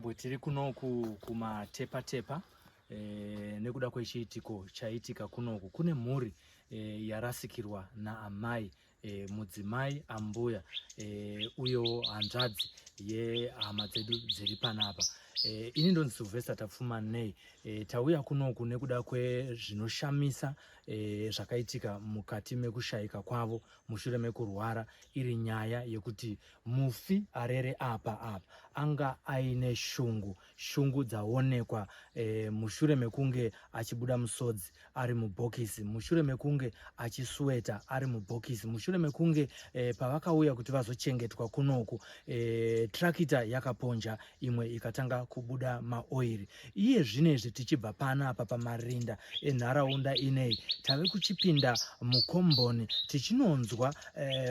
yeZimbabwe, tiri kunoku kuMatepatepa nekuda kwechiitiko chaitika kunoku. Kune mhuri yarasikirwa naamai, mudzimai, ambuya, uyewo hanzvadzi yehama dzedu dziri panapa. Ini ndonzi Sylvester Tapfumanei. Tauya kunoku nekuda kwezvinoshamisa zvakaitika mukati mekushayika kwavo mushure mekurwara, iri nyaya yekuti mufi arere apa anga aine shungu, shungu dzaonekwa mushure mekunge achibuda musodzi ari mubhokisi, mushure mekunge achisweta ari mubhokisi, mushure mekunge pavakauya kuti vazochengetwa kunoku, trakita yakaponja, imwe ikatanga kubuda maoiri. Iye zvinezvi tichibva panapa pamarinda enharaunda inei, tave kuchipinda mukomboni tichinonzwa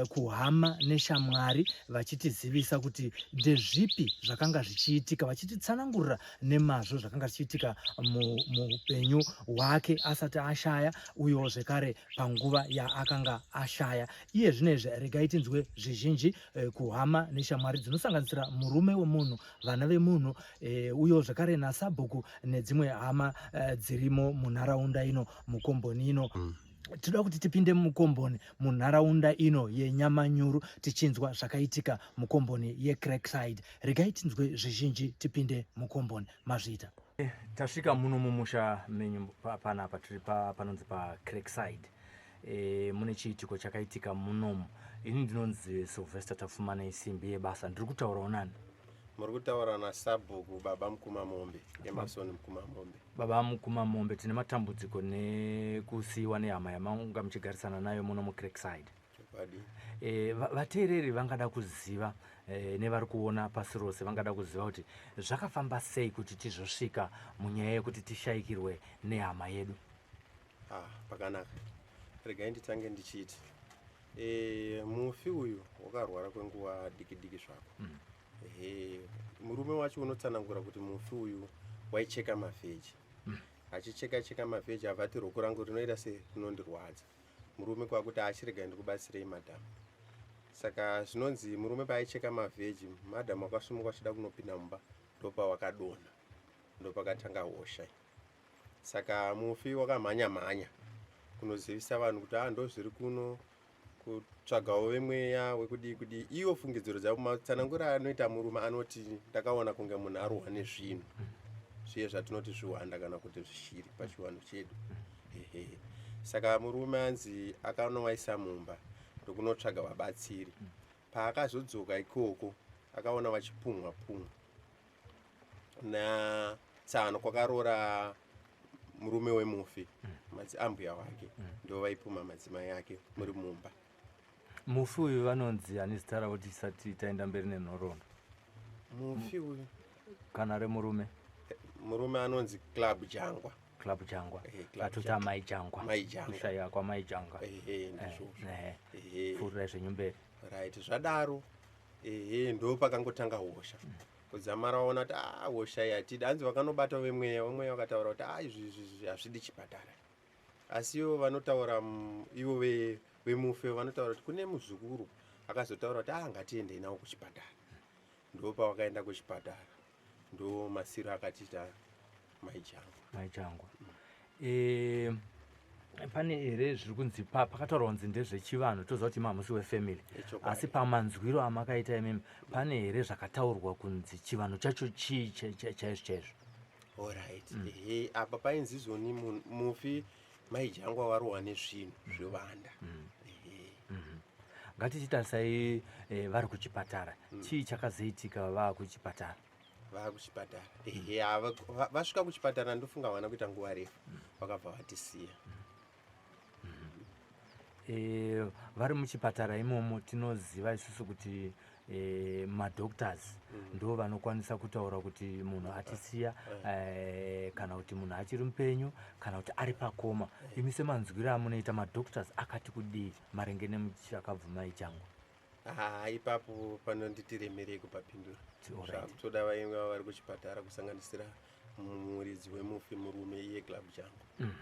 kuhama neshamwari vachitizivisa kuti ndezvipi zvakanga zvichiitika, vachititsanangurira nemazvo zvakanga zvichiitika muupenyu hwake asati ashaya, uyewo zvekare panguva yaakanga ashaya. Iye zvinezvi regai tinzwe zvizhinji kuhama neshamwari dzinosanganisira murume wemunhu, vana vemunhu, uyewo zvekare nasabhuku nedzimwe hama dzirimo munharaunda ino, mukomboni ino. Tinoda kuti tipinde mukomboni munharaunda ino yeNyamanyuru tichinzwa zvakaitika mukomboni yeCrackside. Regai tinzwe zvizhinji, tipinde mukomboni. Mazviita. Tasvika muno mumusha menyu panapa, tiri panonzi paCrackside. Mune chiitiko chakaitika munomu. Ini ndinonzi Sylvester Tapfumanei, simbi yebasa. Ndiri kutaurawo nani? Muri kutaura nasabhuku Baba Mukuma Mombe, Emerson Mukuma Mombe. Baba Mukuma Mombe, tine matambudziko nekusiyiwa nehama yamanga muchigarisana nayo muno muCrackside. Chokwadi. Vateereri vangada kuziva, nevari kuona pasi rose vangada kuziva kuti zvakafamba sei kuti tizosvika munyaya yekuti tishayikirwe nehama yedu. Ah, pakanaka. Regai nditange ndichiti mufi uyu wakarwara kwenguva diki diki zvako. Ehe, murume wacho unotsanangura kuti mufi uyu waicheka mavheji. Achicheka cheka mavheji, abva ati, "Roko rangu rinoita se rinondirwadza." Murume kwakuti, "Achiregai ndikubatsirei, madhamu." Saka zvinonzi murume paaicheka mavheji, madhamu akasumuka achida kunopinda mumba, ndopawakadonha, ndopakatanga hosha. Saka mufi wakamhanya mhanya kunozivisa vanhu kuti a, ndo zviri kuno, kutsvagawo vemweya wekudii kudii. Iwo fungidziro dzavo, matsananguro anoita murume, anoti, "Ndakaona kunge munhu arohwa nezvinhu zviye zvatinoti zvihwanda kana kuti zvishiri pachivanhu chedu." Ehe, saka murume anzi akanovaisa mumba ndokunotsvaga vabatsiri. Paakazodzoka ikoko, akaona vachipumwa pumwa natsano kwakaroora murume wemufi, madzi ambuya wake, ndo vaipuma madzimai ake muri mumba. Mufi uyu vanonzi ani zita ravo, tisati taenda mberi nenhoroondo? Mufi uyu? Kana remurume. Murume anonzi Club Jangwa. Club Jangwa. Club. Atoti amai Jangwa. Mai Jangwa. Kushaya kwamai Jangwa. Ehe, ndizvozvo. Ehe. Ehe. Pfuurirai zvenyu mberi. Right, zvadaro, ehe, ndo pakangotanga hosha kudzamara waona kuti a, hosha iyi hatidi. Hanzi vakanobata vemweya, vemweya vakataura kuti a, izvi izvi hazvidi chipatara. Asi ivo vanotaura, ivo vemufe vanotaura kuti kune muzukuru akazotaura kuti a, ngatiendei nawo kuchipatara. Ndo pavakaenda kuchipatara, ndo masiro akatiita mai Jangwa. Mai Jangwa. Pane here zviri kunzi pakataurwa kunzi ndezvechivanhu? Toziva kuti mamusi wefamily. Ichokwadi. Asi pamanzwiro amakaita imimi, pane here zvakataurwa kunzi chivanhu chacho chii chaizvo chaizvo? Alright, ehe, apa painzi zoni mufi mai Jangwa varohwa nezvinhu zvevanda. Ehe. Ngatichitarisai vari kuchipatara. Chii chakazoitika vaakuchipatara? Vaakuchipatara, ehe, vasvika kuchipatara, ndofunga havana kuita nguva refu, vakabva vatisiya. Vari muchipatara imomo, tinoziva isusu kuti madoctors ndo vanokwanisa kutaura kuti munhu atisiya, kana kuti munhu achiri mupenyu, kana kuti ari pacoma. Imi semanzwiro amunoita, madoctors akati kudii maringe nemuchakabvumai Jangwa? Ha, ipapo panonditi remerei kupapindura. Zvakutoda vainga vari kuchipatara, kusanganisira muridzi wemufi, murume iye Club Jangu.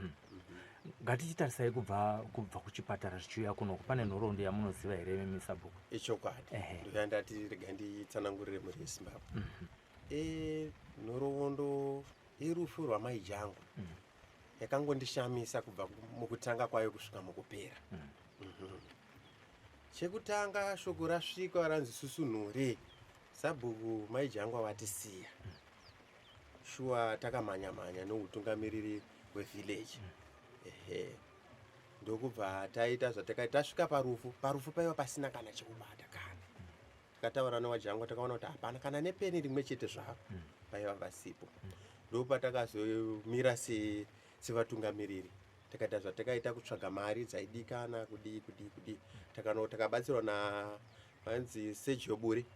Ngatichitarisai kubva kuchipatara zvichiuya kunoku. Pane nhoroondo yamunoziva here imi sabhuku? Ichokwadi. Ndoyandati rega nditsanangurire mhuri yeZimbabwe. Nhoroondo yerufu rwamai Jangwa yakangondishamisa kubva mukutanga kwayo kusvika mukupera. Chekutanga, shoko rasvika ranzi susunhure sabhuku mai Jangwa vatisiya. Shuwa takamhanya-mhanya neutungamiriri hwevillage. Ehe, ndokubva taita zvatakaita. Tasvika parufu, parufu paiva pasina kana chekubata. Kana takataura newajangwa, takaona kuti hapana kana nepeni rimwe chete zvaro, paiva pasipo. Ndopatakazomira sevatungamiriri, takaita zvatakaita kutsvaga mari dzaidikana, kudii kudii kudii. Takabatsirwa na vanzi Sergio Buri,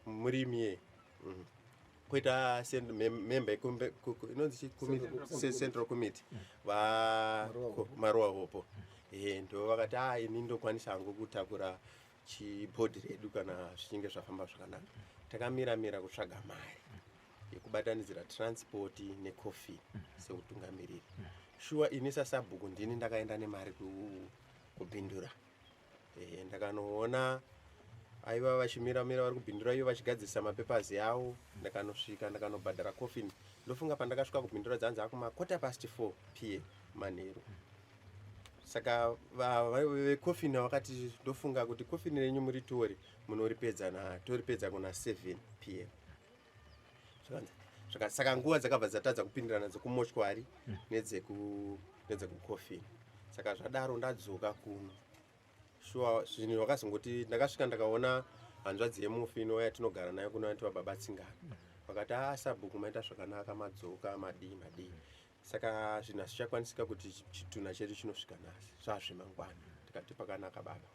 murimi ye Koita member inonzi chi central committee, va Maruwa Hopo. Ehe, ndo vakati, a ini ndokwanisa hangu kutakura chibhodhi redu kana zvichinge zvafamba zvakanaka. Takamira mira kutsvaga mari yekubatanidzira transport necoffin seutungamiriri. Shuwa ini sasabhuku ndini ndakaenda nemari kubhindura. Ndakanoona aiva vachimiramira vari kubhindura iyo vachigadzirisa mapapers avo. Ndakanosvika, ndakanobhadhara coffin. Ndofunga pandakasvika kubhindura dzanzi akuma 4:15 p.m. manheru. Saka vecoffin vakati, ndofunga kuti coffin renyu muri tori munoripedza na toripedza kuna 7 p.m. Saka nguva dzakabva dzatadza kupindirana dzekumochwari nedzekucoffin. Saka zvadaro ndadzoka kuno, shuwa zvinhu vakazongoti, ndakasvika ndakaona hanzvadzi yemufi inouya yatinogara nayo kuno, yanoti vababa Tsingana. Vakati, a sabhuku, maita zvakanaka madzoka, madii madii. Saka zvinhu hazvichakwanisika kuti chitunha chedu chinosvika nhasi, zvazvemangwana. Tikati pakanaka baba.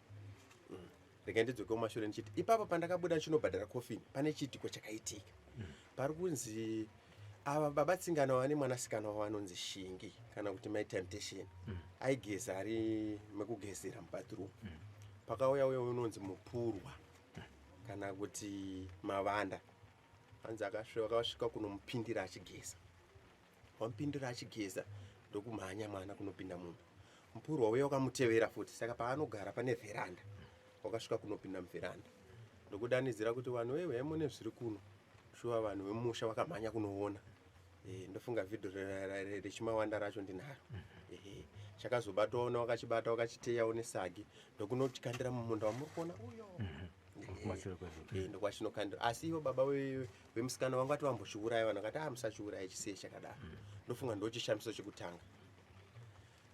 Regai ndidzoke mumashure ndichiti ipapo pandakabuda chinobhadhara coffin, pane chiitiko chakaitika. Pari kunzi ava baba Tsingana vane mwanasikana wavo anonzi Shingi, kana kuti Mai Temptation. Aigeza ari mekugezera mubathroom. Pakauya uyo unonzi Mupurwa, kana kuti Mavanda. Anzi akasvika kunomupindira achigeza. Wamupindira achigeza, ndokumhanya mwana kunopinda mumba. Mupurwa uya wakamutevera futi. Saka paanogara pane vheranda, wakasvika kunopinda muvheranda, ndokudanidzira kuti, vanhu wewe, mune zviri kuno. Shuwa vanhu vemusha vakamhanya kunoona. Ndofunga vhidhio rechimawanda racho ndinaro. Ehe, chakazobatwawo newakachibata, wakachiteyawo nesagi, ndokunochikandira mumunda wamuri kuona uyo. Kumashure kwezvo. Ndokwachinokandira. Asi ivo baba vemusikana vangu vati vambochiuraya. Vanhu vakati, a musachiuraya, chisiye chakadaro. Ndofunga ndochishamiso chekutanga.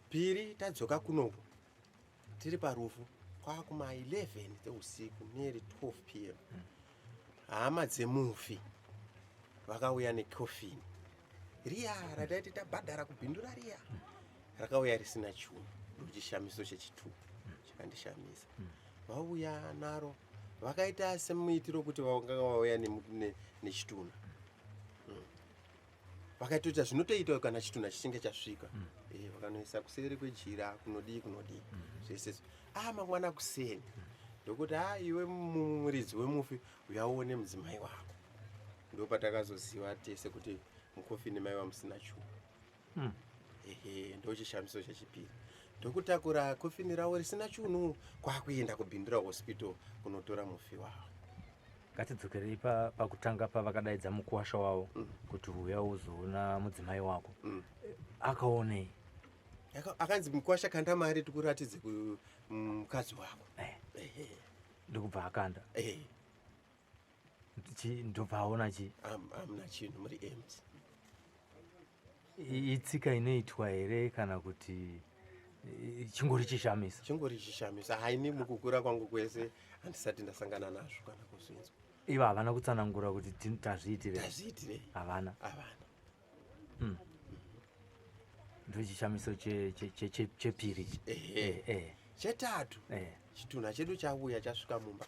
Piri, tadzoka kunoku tiri parufu, kwakuma 11 dzeusiku, nearly 12 p.m., hama dzemufi vakauya necoffin riya rataiti tabhadhara kubhindura. Riya rakauya risina chunhu. Ndochishamiso chechitupu chakandishamisa. Vauya naro, vakaita semuitiro kuti vanga vauya nechitunha. Vakaitoita zvinotoitwa kana chitunha chichinge chasvika. Vakanoisa kuseri kwejira, kunodii kunodii, zvese izvo. A mangwana kuseni ndokuti, a iwe muridzi wemufi, uyauone mudzimai wako. Ndopatakazoziva tese kuti mucoffin maiva musina chunhu. Ehe, ndochishamiso chechipiri. Ndokutakura kofini ravo risina chunhu, kwakuenda kubhindura hospital kunotora mufi wavo. Ngatidzokerei pakutanga pavakadaidza mukuwasha wavo kuti uya uzoona mudzimai wako. Akaonei? Akanzi, mukuwasha, kanda mari tikuratidze kumukadzi wako. Ehe. Ndokubva akanda. Ehe. Ndobva aona chi? Hamuna chinhu, muri empty. Itsika inoitwa here, kana kuti chingori chishamiso? Chingori chishamiso. Haini, mukukura kwangu kwese handisati ndasangana nazvo kana kuzvinzwa. Ivo havana kutsanangura kuti tazviitirei? Tazviitirei. Havana. Havana. Ndochishamiso chepiri ichi. Ehe. Chetatu, chitunha chedu chauya, chasvika mumba.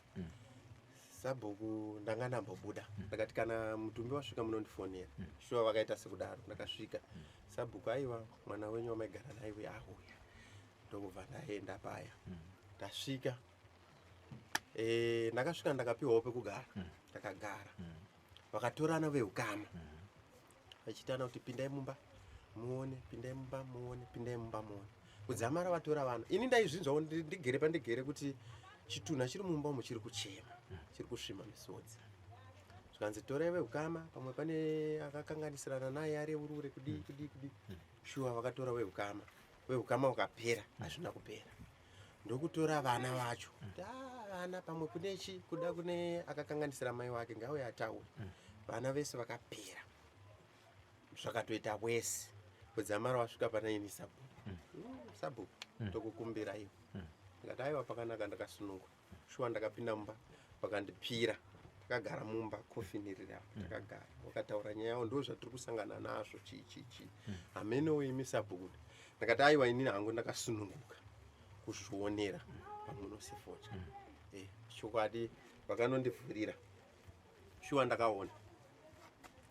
Sabhuku, ndanga ndambobuda, ndakati kana mutumbi wasvika munondifonera. Shuwa vakaita sekudaro. Ndakasvika, sabhuku, aiwa, mwana wenyu wamaigara naye uya auya. Ndokubva ndaenda paya. Ndasvika, ndakasvika, ndakapiwawo pekugara. Ndakagara, vakatorana veukama vachitana kuti, pindai mumba muone, pindai mumba muone, pindai mumba muone. Kudzamara vatora vana. Ini ndaizvinzwawo ndigere pandigere kuti chitunha chiri mumba umu chiri kuchema, chiri kusvima misodzi. Zvikanzi torai veukama, pamwe pane akakanganisirana naye areurure kudii kudii kudii. Shuwa vakatora veukama, veukama ukapera, hazvina kupera. Ndokutora vana vacho kuti "Ah, vana pamwe kune chi kuda kune akakanganisira mai wake ngauye ataure." Vana vese vakapera, zvakatoita wese kudzamara wasvika pana ini sabhuku. Sabhuku, tokukumbira iwo. Ndikati aiwa, pakanaka, ndakasunungwa. Shuwa ndakapinda mumba, vakandipira, takagara mumba, kofini riri apa, takagara, wakataura nyaya yavo, ndo zvatiri kusangana nazvo, chii chii chii, hamenewo imi sabhuku. Ndakati aiwa, inini hangu ndakasununguka kuzvionera pamunosefodya. Chokwadi vakanondivhurira, shuwa ndakaona.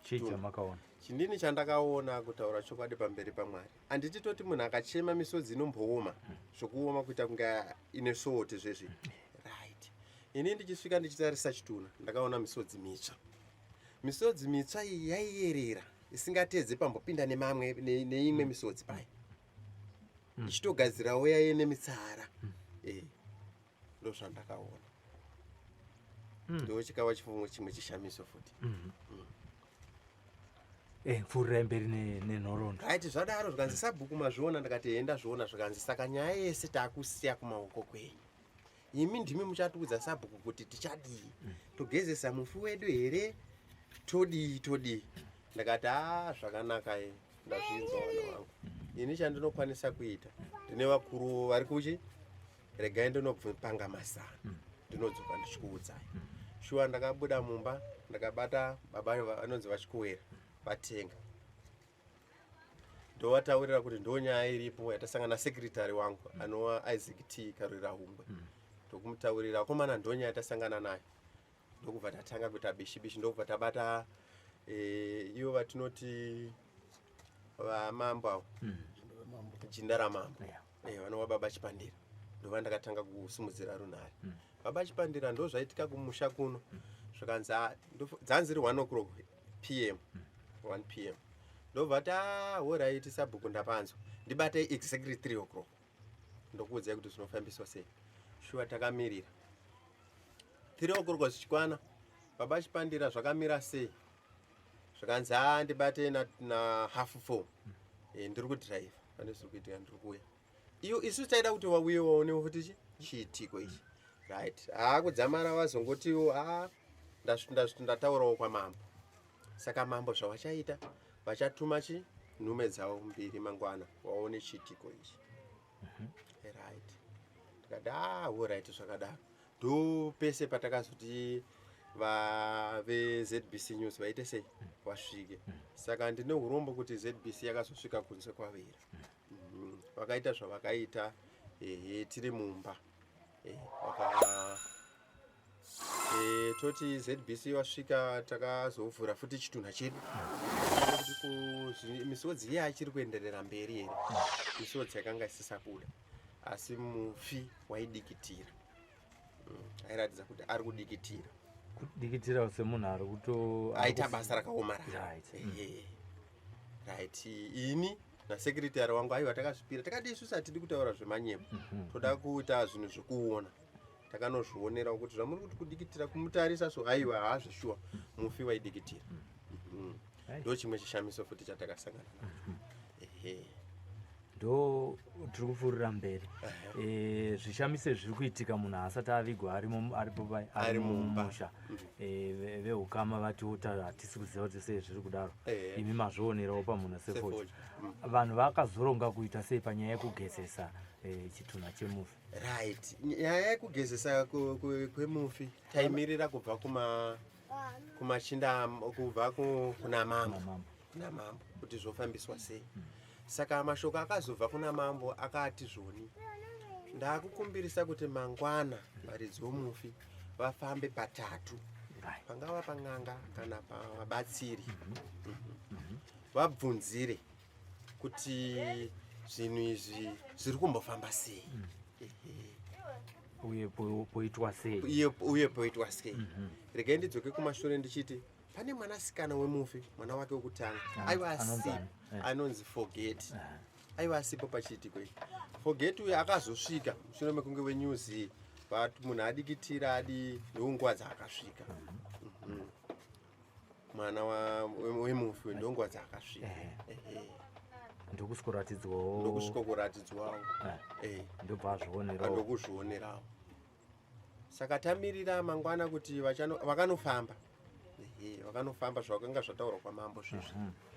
Chii chamakaona? Chinini chandakaona, kutaura chokwadi pamberi paMwari, handiti toti munhu akachema misodzi inombooma zvokuoma kuita kunge ine salt zvezvi, right? Ini ndichisvika ndichitarisa chitunha, ndakaona misodzi mitsva. Misodzi mitsva iyi yaiyerera isingatedze pambopinda nemamwe neimwe misodzi paya, ichitogadzirawo yaiye nemitsara. Ndo zvandakaona. Ndo chikava chifungo chimwe chishamiso futi. Pfuurirai mberi nenhoroondo. Right, zvadaro zvikanzi sabhuku mazviona? Ndakati he, ndazviona. Zvikanzi saka nyaya yese taakusiya kumaoko kwenyu, imi ndimi muchatiudza sabhuku kuti tichadii, togezesa mufi wedu here, todii todii. Ndakati a, zvakanaka e, ndazvinzwa vana vangu. Ini chandinokwanisa kuita, ndine vakuru vari kuchi, regai ndinopanga mazano, ndinodzoka ndichikuudzai. Shuwa ndakabuda mumba, ndakabata baba vanonzi VaChikuwera vatenga, ndovataurira kuti ndo nyaya iripo yatasangana nasekretary wangu anova Isaac T Karurira Hungwe. Ndokumutaurira, akomana, ndo nyaya yatasangana nayo. Ndokubva tatanga kuita bishi bishi, ndokubva tabata ivo vatinoti vamambo avo, jinda ramambo, vanova Baba Chipandira. Ndova ndakatanga kusimudzira runhare. Baba Chipandira, ndo zvaitika kumusha kuno. Zvikanzi "Ah, dzanzi ri 1 o'clock pm, 1 pm." Ndobva ta alright sabhuku, ndapanzwa, ndibatei exactly 3 o'clock, ndokuudzai kuti zvinofambiswa sei. Shuwa takamirira 3 o'clock zvichikwana. Baba Chipandira, zvakamira sei? Zvikanzi a, ndibatei na half 4, ndiri kudhiraivha, pane zviri kuitika, ndiri kuuya. Iyo isu taida kuti wauye waonewo futi chiitiko ichi, right? Haa, kudzamara vazongotiwo ha, ndataurawo kwamambo. Saka mambo zvavachaita, vachatuma chi nhume dzavo mbiri mangwana waone chiitiko ichi, right? Ndikati a, alright. Zvakadaro ndo pese patakazoti veZBC News vaite sei, vasvike. Saka ndine urombo kuti ZBC yakazosvika kunze kwavira. Vakaita zvavakaita, ehe, tiri mumba. Vaka toti ZBC vasvika, takazovhura futi chitunha chedu kuti misodzi iya achiri kuenderera mberi here. Misodzi yakanga isisabuda, asi mufi waidikitira. Airatidza kuti ari kudikitira. Kudikitira semunhu ari kuto Aita basa rakaomarara. Ehe. Right, ini nasekretary wangu, aiwa, takazvipira, takati isusu hatidi kutaura zvemanyemo, toda kuita zvinhu zvekuona. Takanozvionerawo kuti zvamuri kuti kudikitira, kumutarisa so, aiwa, haazvishuwa, mufi waidikitira. Ndo chimwe chishamiso futi chatakasangana nacho, ehe. Ndo tiri kupfuurira mberi. Zvishamiso zviri kuitika munhu asati avigwa, arimo, aripo Ari mumba. Mumusha. Veukama vatiwo hatisi kuziva kuti sei zviri kudaro. Imi mazvionerawo pamunhu sefodya. Sefodya. Vanhu vakazoronga kuita sei panyaya yekugezesa chitunha chemufi? Right, nyaya yekugezesa kwemufi taimirira kubva kumachinda, kubva kuna mambo. Kuna mambo. Kuna mambo kuti zvofambiswa sei. Saka mashoko akazobva kuna mambo akati zvoni, ndakukumbirisa kuti mangwana varidzi vomufi vafambe patatu, pangava pan'anga kana pavabatsiri, vabvunzire kuti zvinhu izvi zviri kumbofamba sei. Ehe. Uye poitwa sei? Uye poitwa sei. Regai ndidzoke kumashure ndichiti pane mwanasikana wemufi, mwana wake wekutanga, aiva anonzi asipo. ani? Anonzi Forget. Aiva asipo pachiitiko ichi. Forget uyu akazosvika mushure mekunge venews but munhu adikitira adi, ndonguva dzaakasvika. Mwana wemufi ndonguva dzaakasvika. Ndokusvikoratidzwawo. Ndokusvikokuratidzwawo. Ndobva azvionerawo. Ndokuzvionerawo. Saka tamirira mangwana kuti vakanofamba. Ehe, vakanofamba zvakanga zvataurwa kwamambo zvezvi.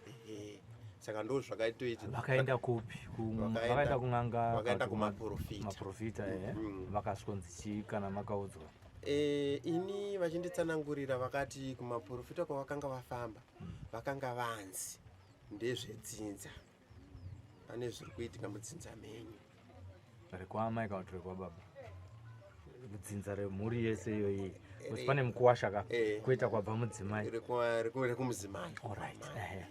Ehe, saka ndo zvakaitoita. Vakaenda kupi? Vakaenda kun'anga? Vakaenda kumaprofita. Maprofita, ehe. Vakasvikonzi chii kana makaudzwa? Ini vachinditsanangurira vakati kumaprofita kwavakanga vafamba vakanga vanzi ndezvedzinza, pane zviri kuitika mudzinza menyu. Rekwamai kana kuti rekwababa? Dzinza remhuri yese iyoyi, kuti pane mukuwasha ka kuita kwabva mudzimai. Rekumudzimai. Alright, ehe.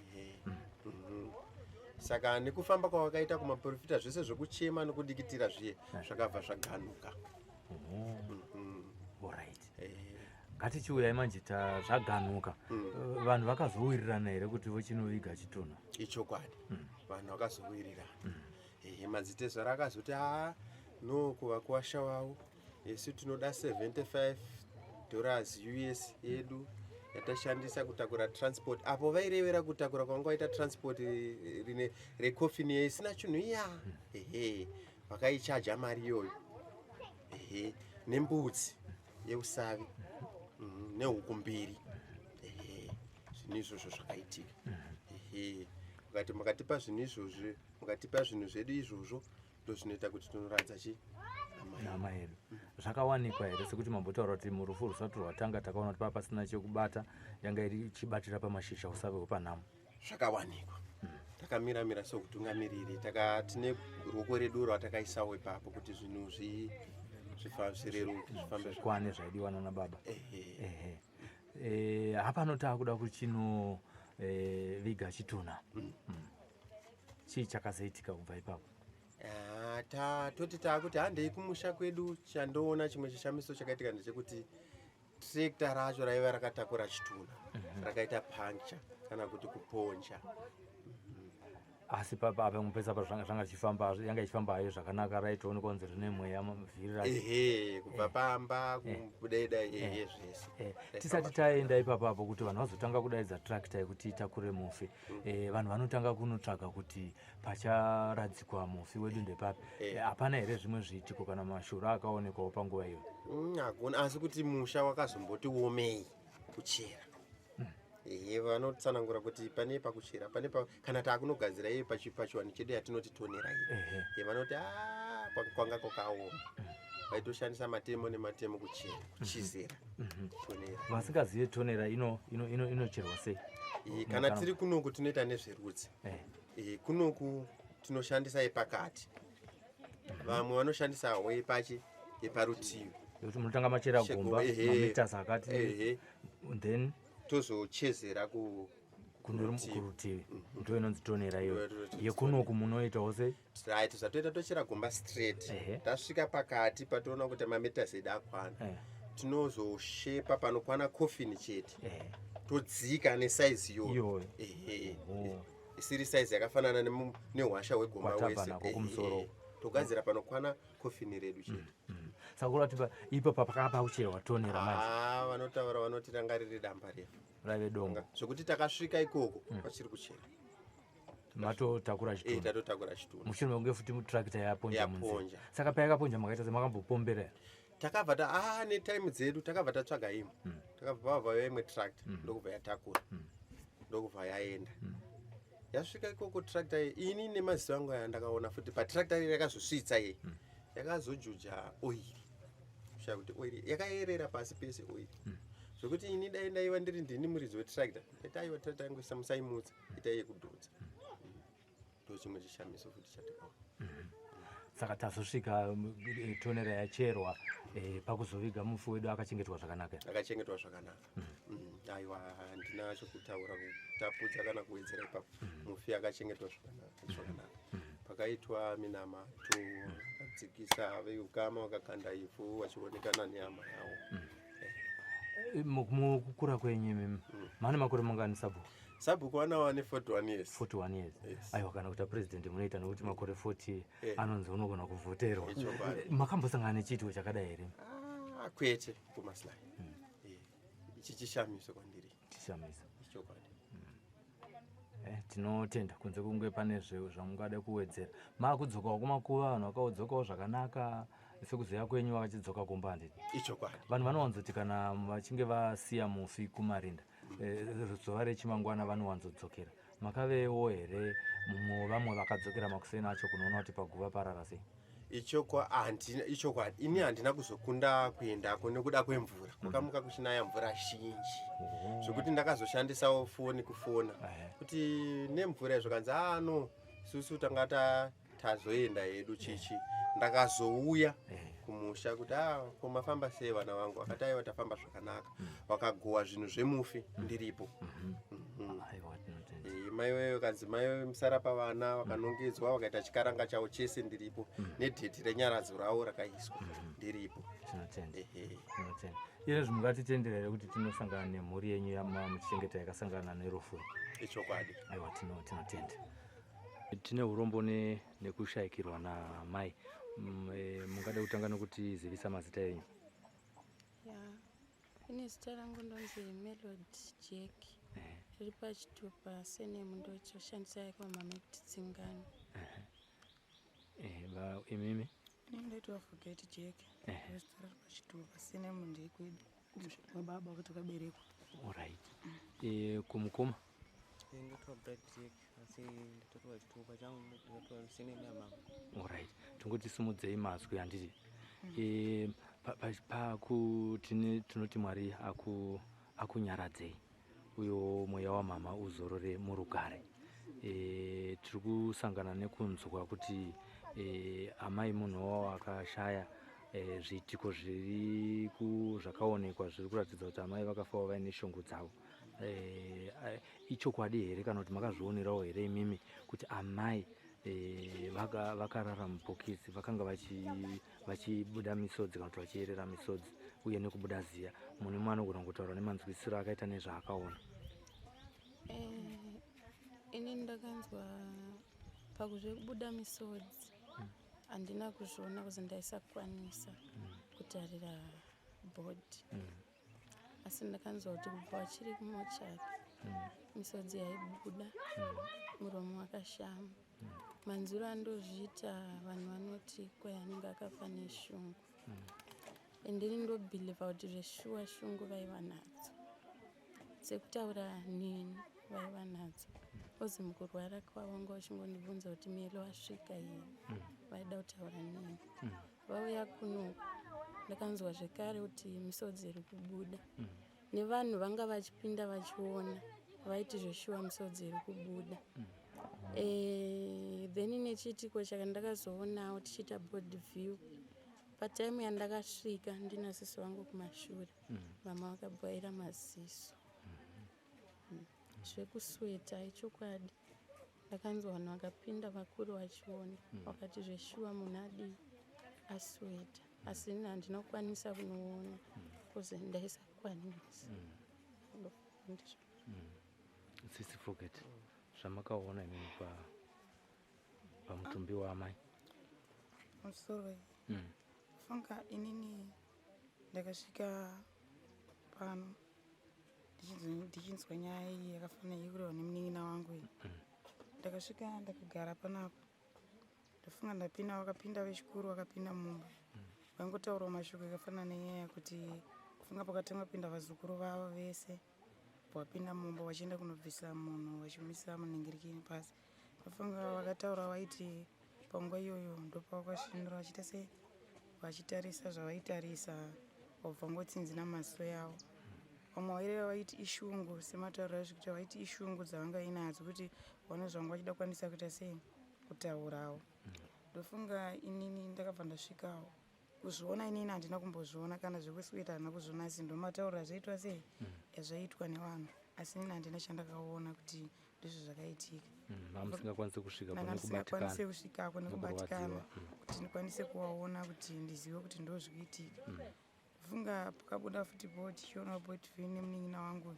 Saka nekufamba kwavakaita kumaprofita, zvese zvekuchema nokudikitira zviye zvakabva zvaganuka. Alright, ngatichiuyai manje zvaganuka. Vanhu vakazowirirana here kuti vochinoviga chitunha? Ichokwadi, vanhu vakazowirirana. Ehe, madzitezvara akazoti haa no, kuvakuwasha wavo isu tinoda $75 US yedu yatashandisa kutakura transport. Apo vairevera kutakura kwanga vaita transport rine rekofini isina chinhu iya. Ehe, vakaichaja mari iyoyo, ehe, nembudzi yeusavi, nehuku mbiri. Ehe, zvinhu izvozvo zvakaitika. Ehe, vakati mukatipa zvinhu izvozvo, mukatipa zvinhu zvedu izvozvo, ndo zvinoita kuti tinoradza chi amai. Nama yedu zvakawanikwa here? Sekuti mambotaura kuti murufu rusati rwatanga takaona kuti paa pasina chekubata, yanga iri ichibatira pamashizha usavi hwepanhamo. Zvakawanikwa. Takamiramira sokutungamiriri, tine ruoko redu rwatakaisawo ipapo kuti zvinhu zvireruke, zvifambe. Zvikwane zvaidiwa nana baba. Ehe. Ehe. Hapano taakuda kuchino viga chitunha. Chii chakazoitika kubva ipapo? Ah, toti taakuti handei kumusha kwedu. Chandoona chimwe chishamiso chakaitika ndechekuti tractor racho raiva rakatakura chitunha rakaita puncture, kana kuti kuponja. Asi papa apa mupesa pa zvanga zvichifamba, yanga ichifamba hayo zvakanaka, raitoonekwa kunzi rine mweya vhiri racho. Ehe, kubva pamba kudai ehe, zvese. Tisati taenda ipapapo, kuti vanhu vazotanga kudaidza tractor yekuti itakure mufi, vanhu vanotanga kunotsvaga kuti pacharadzikwa mufi wedu ndepapi. Hapana here zvimwe zviitiko kana mashura akaonekwawo panguva iyoyo? Hakuna, asi kuti musha wakazomboti womei kuchera. Ehe, vanotsanangura kuti pane pakuchera, pane kana taakunogadzira iye pachiwani chedu yatinoti tonera iyi. Vanoti "Ah, kwanga kwakaoma, vaitoshandisa matemo nematemo kuchera, kuchizera tonera." Vasingazive, tonera inocherwa sei? Kana tiri kunoku tinoita nezverudzi. Kunoku tinoshandisa yepakati, vamwe vanoshandisawo yepachi yeparutivi. Yekuti munotanga machera gomba mameters akati, then tozochezera kurutivi. Kurutivi ndo inonzi tonera iyo. Ndo inonzi. Yekunoku munoitawo sei? Right, zvatoita, tochera gomba straight. Tasvika pakati patoona kuti mameters edu akwana, tinozoshepa panokwana coffin chete, todzika nesaizi iyoyo. Iyoyo. Ehe. Isiri saizi yakafanana nehwasha hwegomba Kwatabva wese. nako kumusoro. Ehe. Togadzira panokwana coffin redu chete. Saka kureva kuti ipo pakapa pakucherwa tonera manje? Ah, vanotaura vanoti ranga riri damba refu. Raive dongo. Zvokuti takasvika ikoko vachiri kuchera. Matotakura chitunha? Tatotakura chitunha. Mushure mekunge futi tractor yaponja munzira. Yaponja. Saka payakaponja makaita semakambopombera? Takabva ta netime dzedu takabva tatsvaga imwe, takabva pabva imwe tractor, ndokubva yatakura, ndokubva yaenda. Yasvika ikoko tractor iyi, ini nemaziso angu aya ndakaona futi patractor iyi yakazosvitsa iyi, yakazojuja oiri, kushaya kuti oiri yakayerera pasi pese oiri, zvekuti ini dai ndaiva ndiri ndini muridzi wetractor ndaiti aiwa, tractor yangu musaimutsa, itai yekudhonza. Ndo chimwe chishamiso futi chatakaona. Saka tazosvika tonera yacherwa, pakuzoviga mufi wedu akachengetwa zvakanaka? Akachengetwa zvakanaka. Aiwa, handina chokutaura, kutapudza kana kuwedzera ipapo. Mufi akachengetwa zvakanaka zvakanaka. Pakaitwa minamato, vakadzikisa veukama, vakakanda ivhu vachionekana nehama yavo. Mukukura kwenyu imimi, mane makore mangani, sabhuku? Sabhuku vana vane 41 years. 41 years? Yes. Aiwa, kana kuita president munoita, nokuti makore 40 anonzi unogona kuvhoterwa. Ichokwadi. Makambosangana nechiitiko chakadai here? Ah, kwete, kumaslai. Ichi chishamiso kwandiri. Chishamiso. Chokwadi. Tinotenda. Kunze kunge pane zvamungada kuwedzera, maakudzokawo kumakuva, vanhu vakaudzokawo zvakanaka sekuziva kwenyu, vachidzoka kumba, handiti? Ichokwadi. Vanhu vanowanzoti kana vachinge vasiya mufi kumarinda, zuva rechimangwana vanowanzodzokera. Makavewo here mumwe wevamwe vakadzokera makuseni acho kunoona kuti paguva parara sei? Handina, ichokwadi, ini handina kuzokunda kuendako nekuda kwemvura. Kwakamuka kuchinaya mvura zhinji zvokuti ndakazoshandisawo foni kufona kuti nemvura zvakanzi, ano susu tanga tazoenda hedu chichi. Ndakazouya kumusha kuti, a ko mafamba sei, vana vangu? Vakati, aiwa, tafamba zvakanaka. Vakagowa zvinhu zvemufi ndiripo. Aiwa, tinotenda. Mai wewe kanzi, mai musara pavana, vakanongedzwa, vakaita chikaranga chavo chese ndiripo, nedheti renyaradzo ravo rakaiswa ndiripo. Tinotenda. Ehe. Tinotenda. Izvezvi mungatitendera here kuti tinosangana nemhuri yenyu yamamuchichengeta yakasangana nerufu? Ichokwadi. Aiwa, tinotenda. Tine urombo nekushayikirwa namai. Mungada kutanga nokutizivisa mazita enyu? Ya, ine zita rangu ndonzi Melody Jack. Riri pachitupa, surname ndochoshandisa yekwamama kuti Tsingano. Imimi? Ini ndoitwa Forget Jack. Zita riri pachitupa, surname ndeyekwedu kumusha kwababa wakati wakaberekwa. Alright. Kumukoma? Ndotwa Bright Jack, asi ndatorwa chitupa changu, ndatorwa surname yamama. Alright, tingoti simudzei mazwi, handiti? Tinoti Mwari akunyaradzei, uyo mweya wamama uzorore murugare. Tiri kusangana nekunzwa kuti amai munhu wavo akashaya. Zviitiko zviri zvakaonekwa zviri kuratidza kuti amai vakafawo vaine shungu dzavo. Ichokwadi here, kana kuti makazvionerawo here imimi kuti amai vakarara mubhokisi, vakanga vachibuda misodzi kana kuti vachiyerera misodzi uye nekubuda ziya? Munhu imwe anogona kungotaura nemanzwisiro akaita nezvaakaona. Ini ndakanzwa pakuzvekubuda misodzi, handina kuzviona kuzi ndaisakwanisa kutarira body, asi ndakanzwa kuti kubva vachiri kumochari misodzi yaibuda, muromo wakashama. Manzwiro andozviita, vanhu vanoti kwai anenge akafa neshungu, and ini ndobhilivha kuti zveshuwa shungu vaiva nadzo. Sekutaura neni, vaiva nadzo ozi mukurwara kwavo nga vachingondibvunza kuti, "Melo wasvika here?" Vaida kutaura neni. Vauya kunoku, ndakanzwa zvekare kuti misodzi iri kubuda, nevanhu vanga vachipinda vachiona vaiti zveshuwa misodzi iri kubuda. Then nechiitiko chakandakazoonawo tichiita body view, patime yandakasvika ndina sisi vangu kumashure, mama vakabwaira maziso. Zvekusweta ichokwadi, ndakanzwa vanhu vakapinda vakuru vachiona, vakati zveshuwa munhu adii, asweta, asi ini handina kukwanisa kunoona kuzi ndaisakwanisa. Ndizvo. Sisi Forget, zvamakaona imimi pamutumbi waamai? Musoro. Funga inini ndakasvika pano ndichinzwa nyaya iyi yakafanana yekurehwa nemunin'ina wangu iyi. Ndakasvika, ndakagara panapa. Ndafunga ndapinda, vakapinda vechikuru, vakapinda mumba, vaingotaurawo mashoko akafanana nenyaya yekuti funga pakatanga kupinda vazukuru vavo vese, vapinda mumba vachienda kunobvisa munhu, vachimisa munhingirikini pasi. Ndafunga vakataura vaiti panguva iyoyo ndopavakasvinura, vachiita sei, vachitarisa zvavaitarisa, vabva ngotsinzina maziso yavo. Vamwe vaireva vaiti ishungu, sematauriro azvikuita, vaiti ishungu dzavanga inadzo kuti vaone zvanga vachida kukwanisa kuita sei, kutaurawo. Ndofunga inini ndakabva ndasvikawo kuzviona. Inini handina kumbozviona, kana zvekusweta handina kuzviona, asi ndomatauriro azvaitwa sei, azvaitwa nevanhu, asi inini handina chandakaona kuti ndizvo zvakaitika. Mamusingakwanisi kusvika Ndanga ndisingakwanisi nekubatikana. kusvikako nekubatikana Nekurwadziwa. Kuti ndikwanise kuvaona, kuti ndizive kuti ndo zvikuitika. Funga pakabuda futi po tichiona body view nemunin'ina wangu,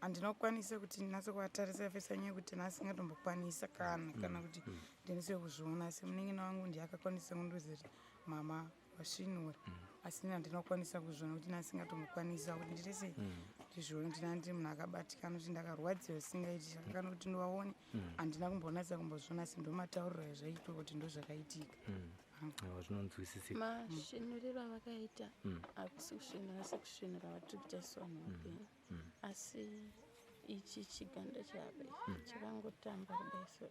handina kukwanisa kuti ndinatse kuvatarisa fesa, nyaya yekuti ndasingatombokwanisa kana kuti ndinise kuzviona, asi munin'ina wangu ndiye akakwanisa kundiudza kuti mama vasvinura, asi ini handina kukwanisa kuzviona kuti ndasingatombokwanisa kuti ndite sei. Ndizvoni ndina ndiri munhu akabatikana kuti ndakarwadziwa zvisingaiti zvakakana kuti ndivaone handina kumbonatsa kumbozviona asi ndomatauriro azvaitwa kuti ndozvakaitika. Aiwa, zvinonzwisisika. Masvinuriro avakaita hakusi kusvinura sekusvinura vatiri kuita isu vanhu vapenyu, asi ichi chiganda chava chakangotamba kudai so,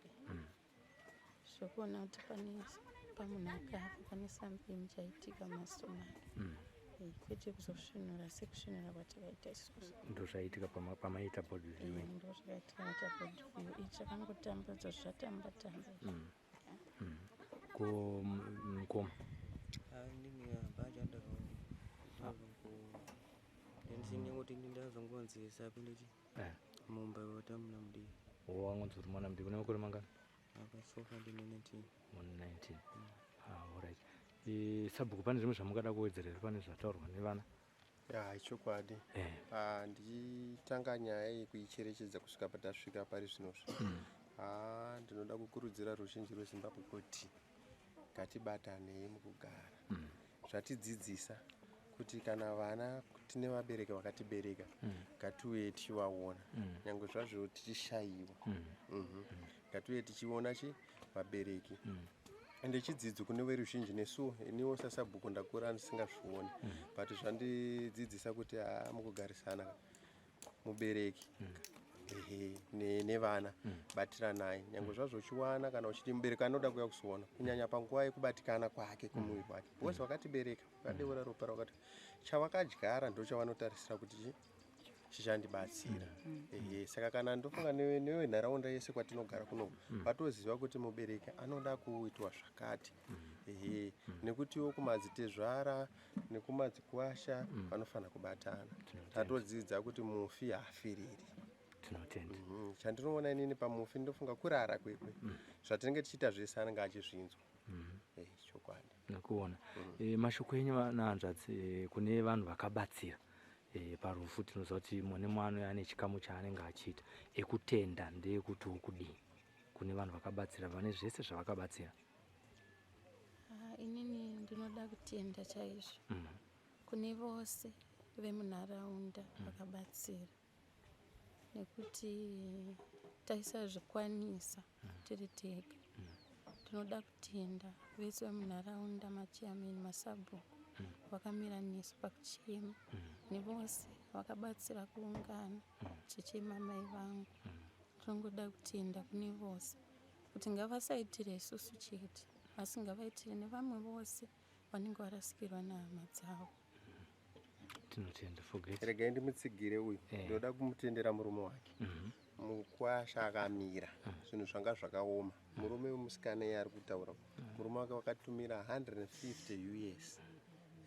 zvokuona kuti pane pamunhu akafa pane something chaitika mumaziso make. Kwete kuzosvinura sekusvinura kwatakaita isusu. Ndo zvaitika pamaita body viewing? Ndo zvakaitika maita body view. Ichi chakangotambadzwa, zvatamba tamba. Ko mukoma? Inini hapana chandakaona, ndinengoti ndazongonzi sapinditi mumba watamuna mudiki. Wangonzi uri mwana mudiki, une makore mangani? Apa so far ndine 19. Mune 19. Ah, alright. Sabhuku, pane zvimwe zvamungada kuwedzera here pane zvataurwa nevana? Ya, ichokwadi. Ah, ndichitanga nyaya iyi kuicherechedza kusvika patasvika pari zvinozvi, ah, ndinoda kukurudzira ruzhinji rweZimbabwe kuti ngatibatanei mukugara. Zvatidzidzisa kuti kana vana tine vabereki vakatibereka, ngatiuye tichivaona nyange zvazvo tichishayiwa. Ngatiuye tichiona chi vabereki. Ende chidzidzo kune veruzhinji nesuwo, iniwo sasabhuku ndakura ndisingazvioni, but zvandidzidzisa kuti haa, mukugarisana mubereki, ehe, nevana batiranai nyange zvazvo uchiwana kana uchiti mubereki anoda kuuya kuzoona, kunyanya panguva yekubatikana kwake kumuviri wake, because vakatibereka, vakadeura ropa rakati chavakadyara ndo chavanotarisira kuti chichandibatsira. Ehe, saka kana ndofunga nevenharaunda yese kwatinogara kuno vatoziva kuti mubereki anoda kuitwa zvakati. Ehe, nekutiwo kumadzitezvara nekumadzikuwasha vanofanira kubatana. Tatodzidza kuti mufi haafiriri. Tinotenda. Chandinoona inini pamufi, ndofunga kurara kwekwe, zvatinenge tichiita zvese anenge achizvinzwa. Chokwadi. Nekuona. Mashoko enyu nahanzvadzi, kune vanhu vakabatsira parufu. Tinoziva kuti mune mwana ane chikamu chaanenge achiita ekutenda, ndeyekuti ukudii kune vanhu vakabatsira vane zvese zvavakabatsira? Ah, inini ndinoda kutenda chaizvo kune vose vemunharaunda vakabatsira, nekuti taisazvikwanisa tiri tega. Ndinoda kutenda vese vemunharaunda, machairman, masabhuku vakamira nesu pakuchema, nevose vakabatsira kuungana tichema mai vangu. Tinongoda kutenda kune vose kuti ngavasaitire isusu chete, asi ngavaitire nevamwe vose vanenge varasikirwa nehama dzavo. Tinotenda, Forget. Regai ndimutsigire uyu. Ndoda kumutendera murume wake. Mukwasha akamira zvinhu zvanga zvakaoma. Murume wemusikana iye ari kutaura, murume wake wakatumira 150 US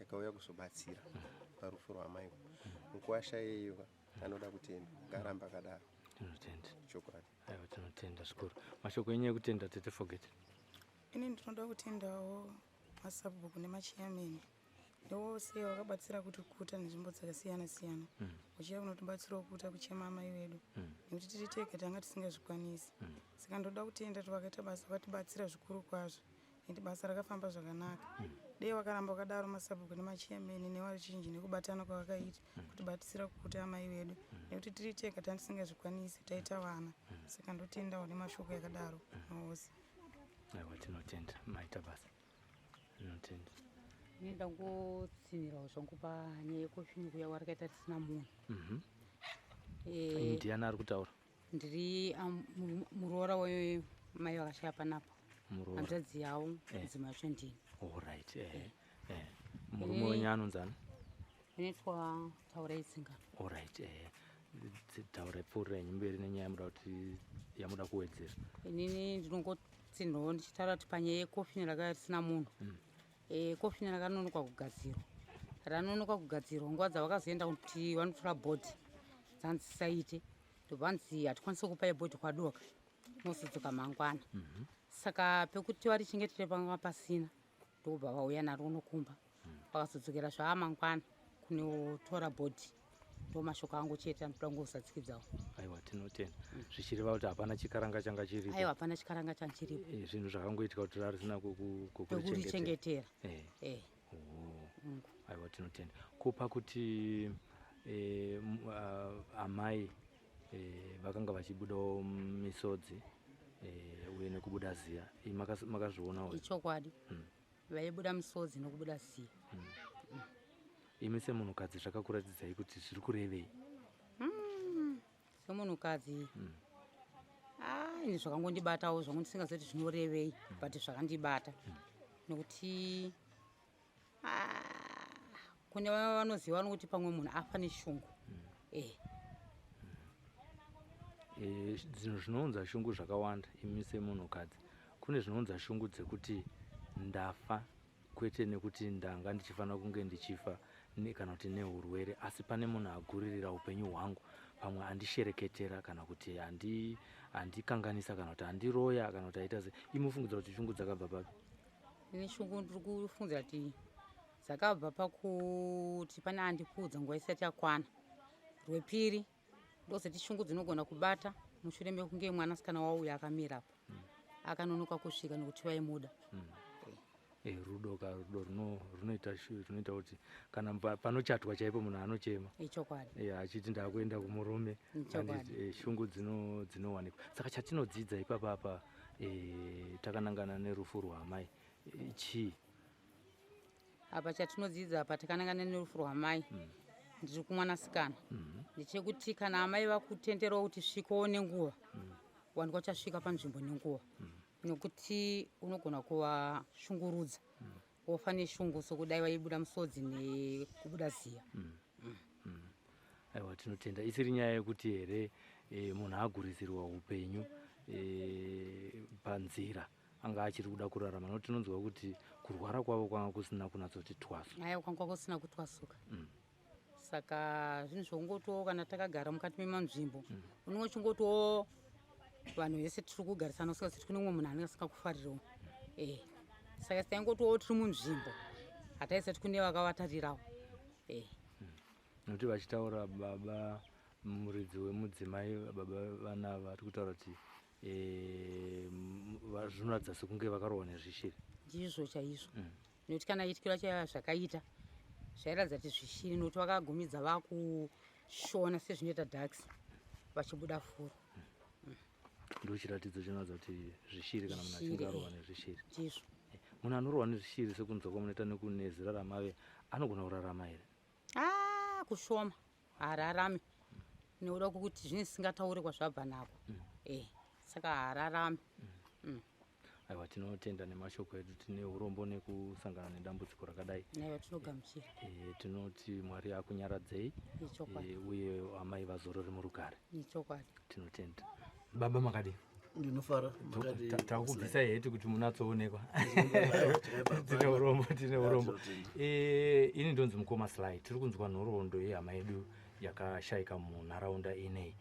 yakauya kuzobatsira parufu rwamai. Mukwasha iyeyo anoda kutenda, ngaaramba akadaro. Tinotenda. Chokwadi. Aiwa, tinotenda zvikuru. Mashoko enyu ekutenda, tete Forget? Ini ndinoda kutendawo masabhuku nemachairman nevose vakabatsira kuti kuta nzvimbo dzakasiyana siyana uchiya kunotibatsirawo kuta kuchema amai vedu, nekuti tiri tega tanga tisingazvikwanisi. Saka ndoda kutenda kuti vakaita basa, vakatibatsira zvikuru kwazvo, nekuti basa rakafamba zvakanaka. Dei vakaramba vakadaro masabhuku nemachairman nevaruzhinji nekubatana kwavakaita kutibatsira kukuta amai vedu, nekuti tiri tega tanga tisingazvikwanisi, taita vana. Saka ndotendawo nemashoko yakadaro navose. Aiwa, tinotenda, maita basa, tinotenda. Ini ndangotsinhirawo zvangu panyaya yecoffin kuya warakaita tisina munhu. Ndiani ari kutaura? Ndiri muroora wemai vakashaya panapa. Muroora. Hanzvadzi yavo. Mudzimai wacho ndini. Alright, eh. Murume wenyu anonzani? Inoitwa Taurai Tsingano. Alright, taurai, pfuurira henyu mberi nenyaya yamuda kuti yamuda kuwedzera. Inini ndinongotsinhirawo ndichitaura kuti panyaya yecoffin rakanga risina munhu, coffin rakanonoka kugadzirwa, ranonoka kugadzirwa. Nguva dzavakazoenda kuti vanotora body dzanzi saite, ndobva nzi hatikwanisi kupai body kwadoka, mozodzoka mangwana. Saka pekuti varichengetere panga pasina, ndokubva vauya naro unokumba, vakazodzokera zvaa mangwana kunotora body. Ndo mashoko angu chete anotoda kungozadzikidzawo. Aiwa, tinotenda. Zvichireva kuti hapana chikaranga changa chiripo? Aiwa, hapana chikaranga changa chiripo. Zvinhu zvakangoitika kuti rarisina pekurichengetera. Oh. Aiwa, tinotenda. Kupa kuti E, amai vakanga vachibudawo misodzi uye nekubuda ziya. Makazvionawo? Ichokwadi. Vaibuda misodzi nokubuda ziya. Imi semunhukadzi zvakakuratidzai kuti zviri kurevei? Semunhukadzi, ini zvakangondibatawo zvangu, ndisingazoti zvinorevei, but zvakandibata nekuti kune vanoziva nokuti pamwe munhu afa neshungu. Zvinhu zvinounza shungu zvakawanda. Imi semunhukadzi, kune zvinounza shungu dzekuti ndafa, kwete nekuti ndanga ndichifanira kunge ndichifa kana kuti neurwere, asi pane munhu aguririra upenyu hwangu, pamwe andishereketera kana kuti andikanganisa kana kuti andiroya kana kuti aita sei. Imufungidzira kuti shungu dzakabva papi? Ini shungu ndiri kufungidzira kuti dzakabva pakuti pane andikuudza nguva isati yakwana. Rwepiri, ndozoti shungu dzinogona kubata mushure mekunge mwanasikana wauya akamira apa akanonoka kusvika nekuti vaimuda. Rudo ka, rudo runoita kuti kana panochatwa chaipo munhu anochema. Ichokwadi. Achiti ndakuenda kumurume. Ichokwadi. Shungu dzinowanikwa. Saka chatinodzidza ipapapa, takanangana nerufu rwamai, chii? Apa chatinodzidza apa takanangana nerufu rwamai, ndiri kumwanasikana, ndechekuti kana amai vakutenderawo kuti svikawo nenguva, wanikwa uchasvika panzvimbo nenguva, nekuti unogona kuvashungurudza wofa neshungu, sokudai vaibuda musodzi nekubuda ziya. Aiwa, tinotenda. Isiri nyaya yekuti here munhu agurisirwa upenyu panzira, anga achiri kuda kurarama, nokuti tinonzwa kuti kurwara kwavo kwanga kusina kunatsoti twasu. Aiwa, kwanga kusina kutwasuka. Saka zvinhu zvokungotiwo kana takagara mukati memanzvimbo, unenge uchingotiwo vanhu vese tiri kugarisana, usingazoti kune umwe munhu anenge asingakufaririwo. Saka taingotiwo tiri munzvimbo, hataisati kune vakavatarirawo. Nokuti vachitaura baba muridzi wemudzimai, baba vana, vari kutaura kuti zvinoratidza sekunge vakarohwa nezvishiri. Ndizvo chaizvo, nekuti kana ityiro chaiva zvakaita zvairatidza kuti zvishiri, nokuti vakagumidza vakushona sezvinoita dhaks vachibuda furo. Ndo chiratidzo chinoratidza kuti zvishiri, kana munhu achinge Zvishiri, arohwa nezvishiri. Ndizvo. Munhu anorohwa nezvishiri, sekunzwa kwamunoita nekunezera ramave, anogona kurarama here? Ah, kushoma, hararami nekuda kwekuti zvinhu zvisingatauri kwazvabva nako. Saka hararami. Aiwa, tinotenda nemashoko edu. Tine urombo nekusangana nedambudziko rakadai. Aiwa, tinogamuchira. Tinoti Mwari akunyaradzei. Ichokwadi. Uye amai vazorore murugare. Ichokwadi. Tinotenda. Baba, makadi? Ndinofara, makadi? Takubvisai heti kuti munatsoonekwa. Tine Tine urombo, tine urombo. Tinotenda. Ini ndonzi mukoma Sly. Tiri kunzwa nhoroondo yehama yedu yakashayika munharaunda inei.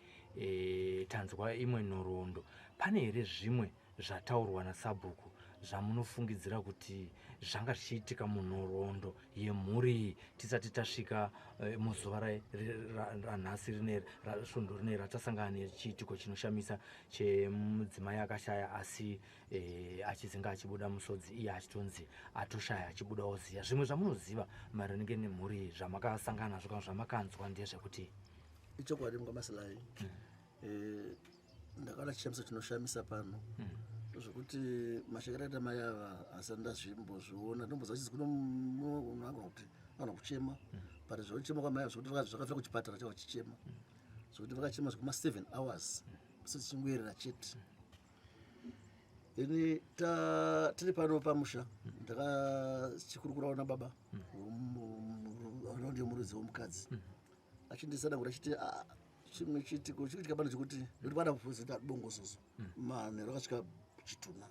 Tanzwa imwe nhoroondo. Pane here zvimwe zvataurwa nasabhuku zvamunofungidzira kuti zvanga zvichiitika munhoroondo yemhuri iyi, tisati tasvika muzuva ranhasi rine svondo rine ratasangana nechiitiko chinoshamisa chemudzimai akashaya, asi achizinga achibuda musodzi, iye achitonzi atoshaya achibudawo ziya? Zvimwe zvamunoziva maringe nemhuri iyi, zvamakasangana nazvo kana zvamakanzwa, ndezvekuti? Ichokwadi, mukoma Sly. Ndakaona chishamiso chinoshamisa pano, zvokuti mashakiro aita mai ava asati ndazvimbozviona. Ndomboziva chizi kuno munhu agona kuti agona kuchema, but zvochema kwamai ava zvokuti zvakafira kuchipatara chavo chichema, zvokuti vakachema zvekuma 7 hours sechichingoerera chete. Ini tiri pano pamusha, ndakachikurukurawo nababa ndiye muridzi womukadzi, achindisanangura achiti, "Ah, chimwe chiitiko chikuitika pano chekuti nekuti vada kupozita bongozozo manheru akasvika chitunha,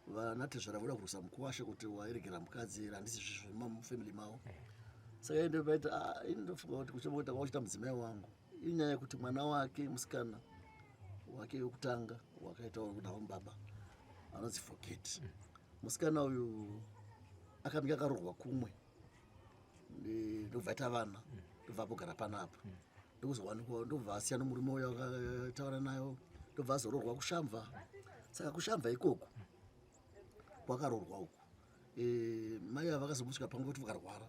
vana tezvara voda kurwisa mukuwasha kuti wairegera mukadzi here, handisi zvezvo mufamily mavo." Saka ende paita, "Ah, ini ndofunga kuti kuchema kuti kwakuchita mudzimai wangu inyaya yekuti mwana wake musikana wake wekutanga wakaitawo nawo baba anonzi Forget. Musikana uyu akange akaroorwa kumwe, ndobva aita vana, ndobva ambogara panapa, ndokuzowanikwa ndobva asiya nomurume uyo akataura nayo, ndobva azoroorwa kuShamva. Saka kuShamva ikoko kwakaroorwa uku, mai ava vakazombosvika panguva kuti vakarwara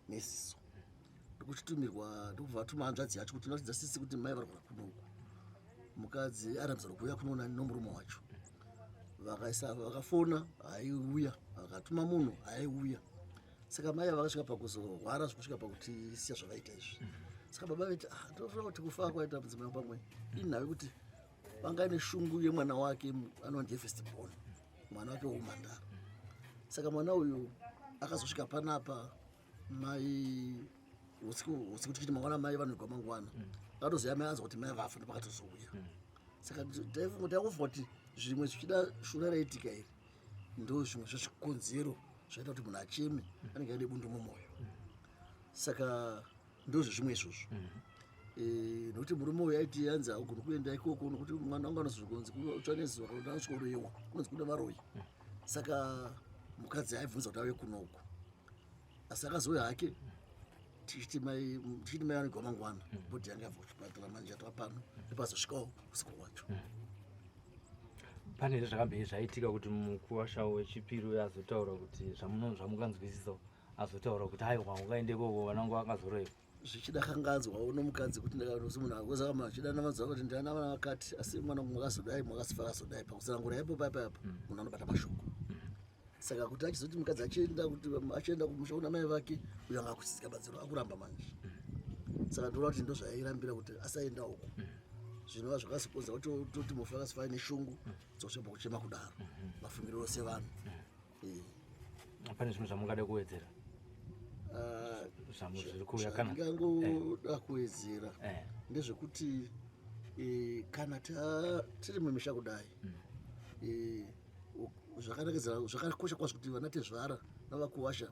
neziso. Ndokuchitumirwa, ndokubva vatuma hanzvadzi yacho kuti inoratidza sisi kuti mai vari kuda kunoku. Mukadzi arambidzwa kuuya kunoona nomurume wacho. Vakaisa, vakafona, haiuya, vakatuma munhu, haiuya. Saka mai vakasvika pakuzorwara zvekusvika pakuti siya zvavaita izvi. Saka baba vaiti, ah, tofanira kuti kufa kwaita mudzimai pamwe inhau yekuti vanga ine shungu yemwana wake anova ndiye first born, mwana wake weumhandara. Saka mwana uyu akazosvika panapa mai usiku usiku, tichiti mangwana mai vanogwa mangwana, akatoziva mai anzwa kuti mai vafa, ndopakatozouya. Saka taifunga kuti zvimwe zvichida shura raitika iri ndo zvimwe zvezvikonzero zvaita kuti munhu acheme, anenge aine bundu mumwoyo. Saka ndo zvezvimwe izvozvo, nokuti murume uyu aiti anzi haugoni kuenda ikoko nokuti mwana wangu anozonzi kutsva nezuva kana kuti anosvikoroyiwa, kunonzi kune varoyi. Saka mukadzi aibvunza kuti auye kunoku, asi akazouya hake tichiti mai vanogwa mangwana, body yanga yabva kuchipatara manje yatova pano, ndopazosvikawo usiku hwacho. Pane zvakambenge zvaitika kuti mukuwasha wechipiri uyo azotaura kuti zvamukanzwisisa, azotaura kuti aiwa, ungaende ikoko, vanangu vakazoroiwa? Zvichida kanganzwawo nomukadzi kuti ndakanozi munhu akozaka munhu achida namazuva kuti ndiana vana vakati, asi mwana mwakazodai, mwakazofa akazodai. Pakutsanangura ipo paipa apa munhu anobata mashoko. Saka kuti achizoti mukadzi achienda kuti achienda kumusha kuna mai vake, uyo anga akutsitsika badziro akuramba manje. Saka ndinoona kuti ndo zvairambira kuti asaenda uko, zvinova zvakazokonza kuti toti mufi akazofa aine shungu dzokusvika pakuchema kudaro, mafungiro ose vanhu. Pane zvimwe zvamungada kuwedzera? Ah, zviri kuuya kana Ndingangoda kuwedzera ndezvekuti kana tiri mumisha kudai, zvakanakidza, zvakakosha kwazvo kuti vana tezvara navakuwasha,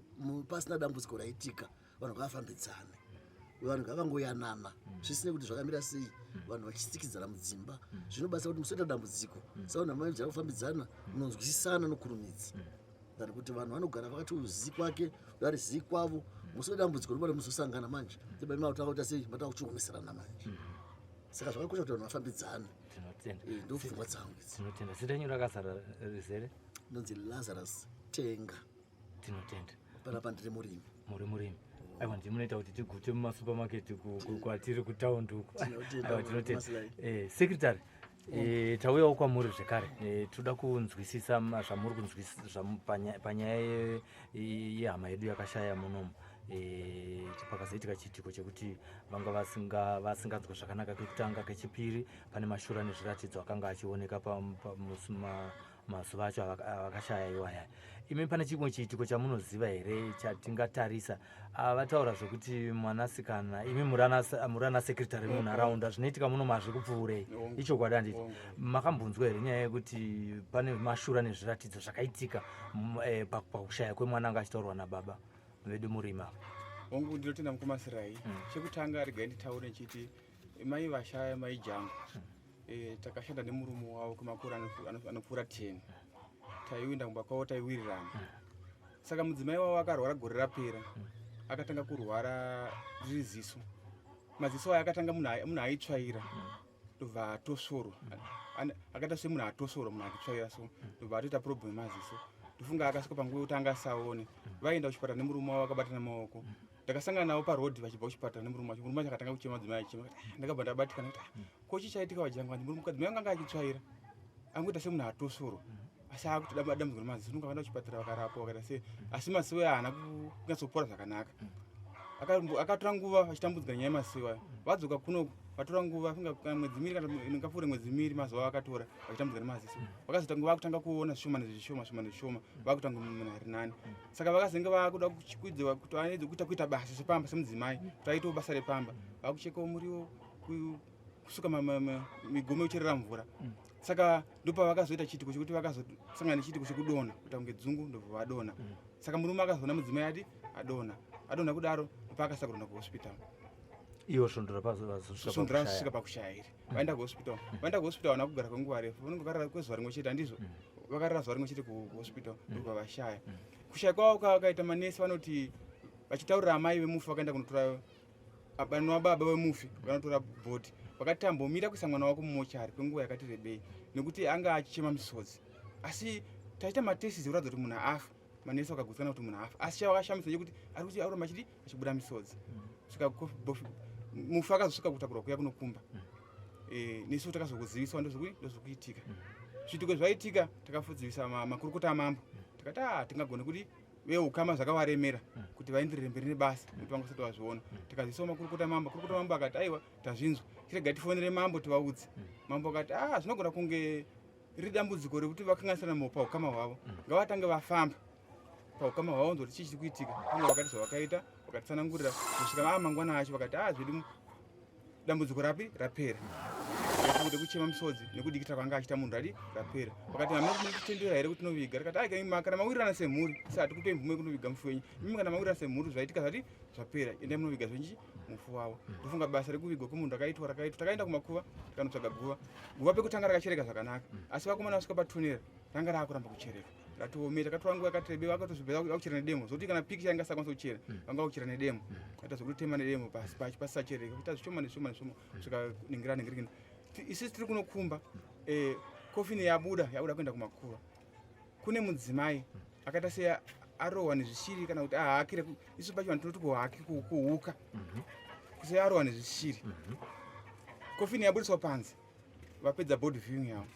pasina dambudziko raitika, vanhu ngavafambidzane, vanhu ngavangoyanana zvisinei kuti zvakamira sei, vanhu vachitsikidzana mudzimba zvinobatsira kuti musoita dambudziko. Saka vanhu vamainzira kufambidzana, munonzwisisana nokurumidza than kuti vanhu vanogara vakati uyu zii kwake, uyu ari zii kwavo. Musi wedambudziko ndobada muzosangana manje, tibaimatanga kuita sei, matanga kuchiomeserana manje. Saka zvakakosha kuti vanhu vafambidzane. Tinotenda. Ndo pfungwa dzangu idzi. Tinotenda. Zita renyu rakazara rizere? Ndonzi Lazarus Tenga. Tinotenda. Panapa ndiri murimi. Muri murimi. Aiwa, ndimunoita kuti tigute mumasupamaketi kwatiri kutaundi uku. Tinotenda, Aiwa, tinotenda. Masilai. Secretary, tauyawo kwamuri zvekare. Toda kunzwisisa zvamuri kunzwisisa panyaya yehama yedu yakashaya munomu. Pakazoitika chiitiko chekuti vanga vasinganzwa zvakanaka kekutanga, kechipiri pane mashura nezviratidzo akanga achioneka mazuva acho avakashaya iwaya. Imi pane chimwe chiitiko chamunoziva here chatingatarisa? Vataura zvekuti mwanasikana, imi muri ana secretary munharaunda, zvinoitika muno mazvi kupfuurei? Hongu. Ichokwadi, handiti? Hongu. Makambonzwa here nyaya yekuti pane mashura nezviratidzo zvakaitika pakushaya kwemwana anga achitaurwa nababa vedu murima apa? Hongu, ndinotenda mukomasirai. Chekutanga regai nditaure ndichiti mai vashaya, mai Jangu, takashanda nemurume wavo kwemakore anopfuura 10. Taienda kumba kwavo, taiwirirana. Saka mudzimai wavo akarwara gore rapera. Akatanga kurwara riri ziso. Maziso aya akatanga munhu aitsvaira, ndobva atosvorwa. Akaita semunhu atosvorwa, munhu achitsvaira so, ndobva atoita problem yemaziso. Ndofunga akasvika panguva yekuti anga asaone. Vaenda kuchipatara nemurume wavo vakabatana maoko. Ndakasangana navo parodhi vachibva kuchipatara nemurume wacho. Murume wacho akatanga kuchema, mudzimai achichema. Ah, ndakabva ndabatikana kuti, ah, ko chii chaitika vajangu? Murume mukadzi mai vangu anga achitsvaira, angoita semunhu atosvorwa, asi akutoda dambudziko remaziso. Nunga vaenda kuchipatara, vakarapwa, vakaita sei, asi maziso aya haana kunyatsopora zvakanaka. Akatora nguva vachitambudzika nyaya yemaziso ayo. Vadzoka kuno, vatora nguva, funga kana mwedzi 2 kana ingapfuure mwedzi 2, mazuva vakatora vachitambudzika nemaziso. Vakazotanga vakutanga kuona zvishoma nezvishoma, zvishoma nezvishoma, vakutanga munhu ari nani. Saka vakazenge vakuda kuchikwidziwa kuti vaedze kuita basa sepamba, semudzimai, kuti aitewo basa repamba, vakuchekawo muriwo, kusuka migomo yocherera mvura. Saka ndopavakazoita chiitiko chekuti vakazosangana nechiitiko chekudonha, kuita kunge dzungu, ndobva vadonha. Saka murume akazoona mudzimai ati adonha, adonha kudaro, ndopaakasakurenda kuhospital. Iwo svondo rapazosvika Svondo pakushaya. rasvika pakushaya iri, vaenda kuhospital. Vaenda kuhospital, havana kugara kwenguva refu, vanenge vakarara kwezuva rimwe chete, handizvo? Vakarara zuva rimwe chete kuhospital, ndobva vashaya. Kushaya kwavo kwavakaita, manesi vanoti vachitaurira amai vemufi, vakaenda kunotora vanova baba vemufi, vakanotora body, vakati tambomira kuisa mwana wako mumochari kwenguva yakati rebei nekuti anga achichema misodzi, asi taita matests ekuratidza kuti munhu afa. Manesi vakagutsikana kuti munhu afa, asi chavakashamisa ndechekuti ari kuti aramba achiti achibuda misodzi. Svika mufi akazosvika kutakurwa kuya kunokumba. Eh, nesu takazokuziviswa ndozvokuitika. Zviitiko zvaitika takafudzivisa makurukota amambo. Tikati ah tingagone kuti veukama zvakavaremera kuti vaenderere mberi nebasa nekuti vanga vasati vazviona. Tikazivisawo makurukota mambo, makurukota mambo akati aiwa tazvinzwa, chirega tifonere mambo tivaudze. Mambo akati ah zvinogona kunge riri dambudziko rekuti vakanganisana paukama hwavo, ngavatange vafamba paukama hwavo nzoti chii chiri kuitika. Vanga vakati zvavakaita vakatsanangurira kusvika mangwana acho vakati ah zvedu dambudziko rapi rapera kude kuchema misodzi nekudikita kwanga achiita munhu radi rapera. Vakati hamutendera here kuti tinoviga? Rikati ai kana mawirirana semhuri si hatikupei mvumo yekunoviga mufi wenyu, imi kana mawirirana semhuri zvaitika zvati zvapera, endai munoviga zvenyu mufi wavo. Ndofunga basa rekuvigwa kwemunhu rakaitwa rakaitwa. Takaenda kumakuva tikanotsvaga guva. Guva pekutanga rakachereka zvakanaka, asi vakomana vasvika patunera ranga raakuramba kuchereka, ratoome. Takatora nguva yakati rebei, vakatozvibvera vakuchera nedemo, zvokuti kana pikicha yanga isakwanisa kuchera, vanga vakuchera nedemo, aita zvekutotema nedemo pasi pacho pasisachereka, kuita zvishoma nezvishoma nezvishoma kusvika ningira ningirikini. Isusu tiri kunokumba, kofini yabuda yabuda kuenda kumakuva. Kune mudzimai akaita se arohwa nezvishiri kana kuti ahakire, isu pacho vanhu tinoti kuhaki kuhuka, kuse arohwa nezvishiri. Kofini yabudiswa panze, vapedza body viewing yavo,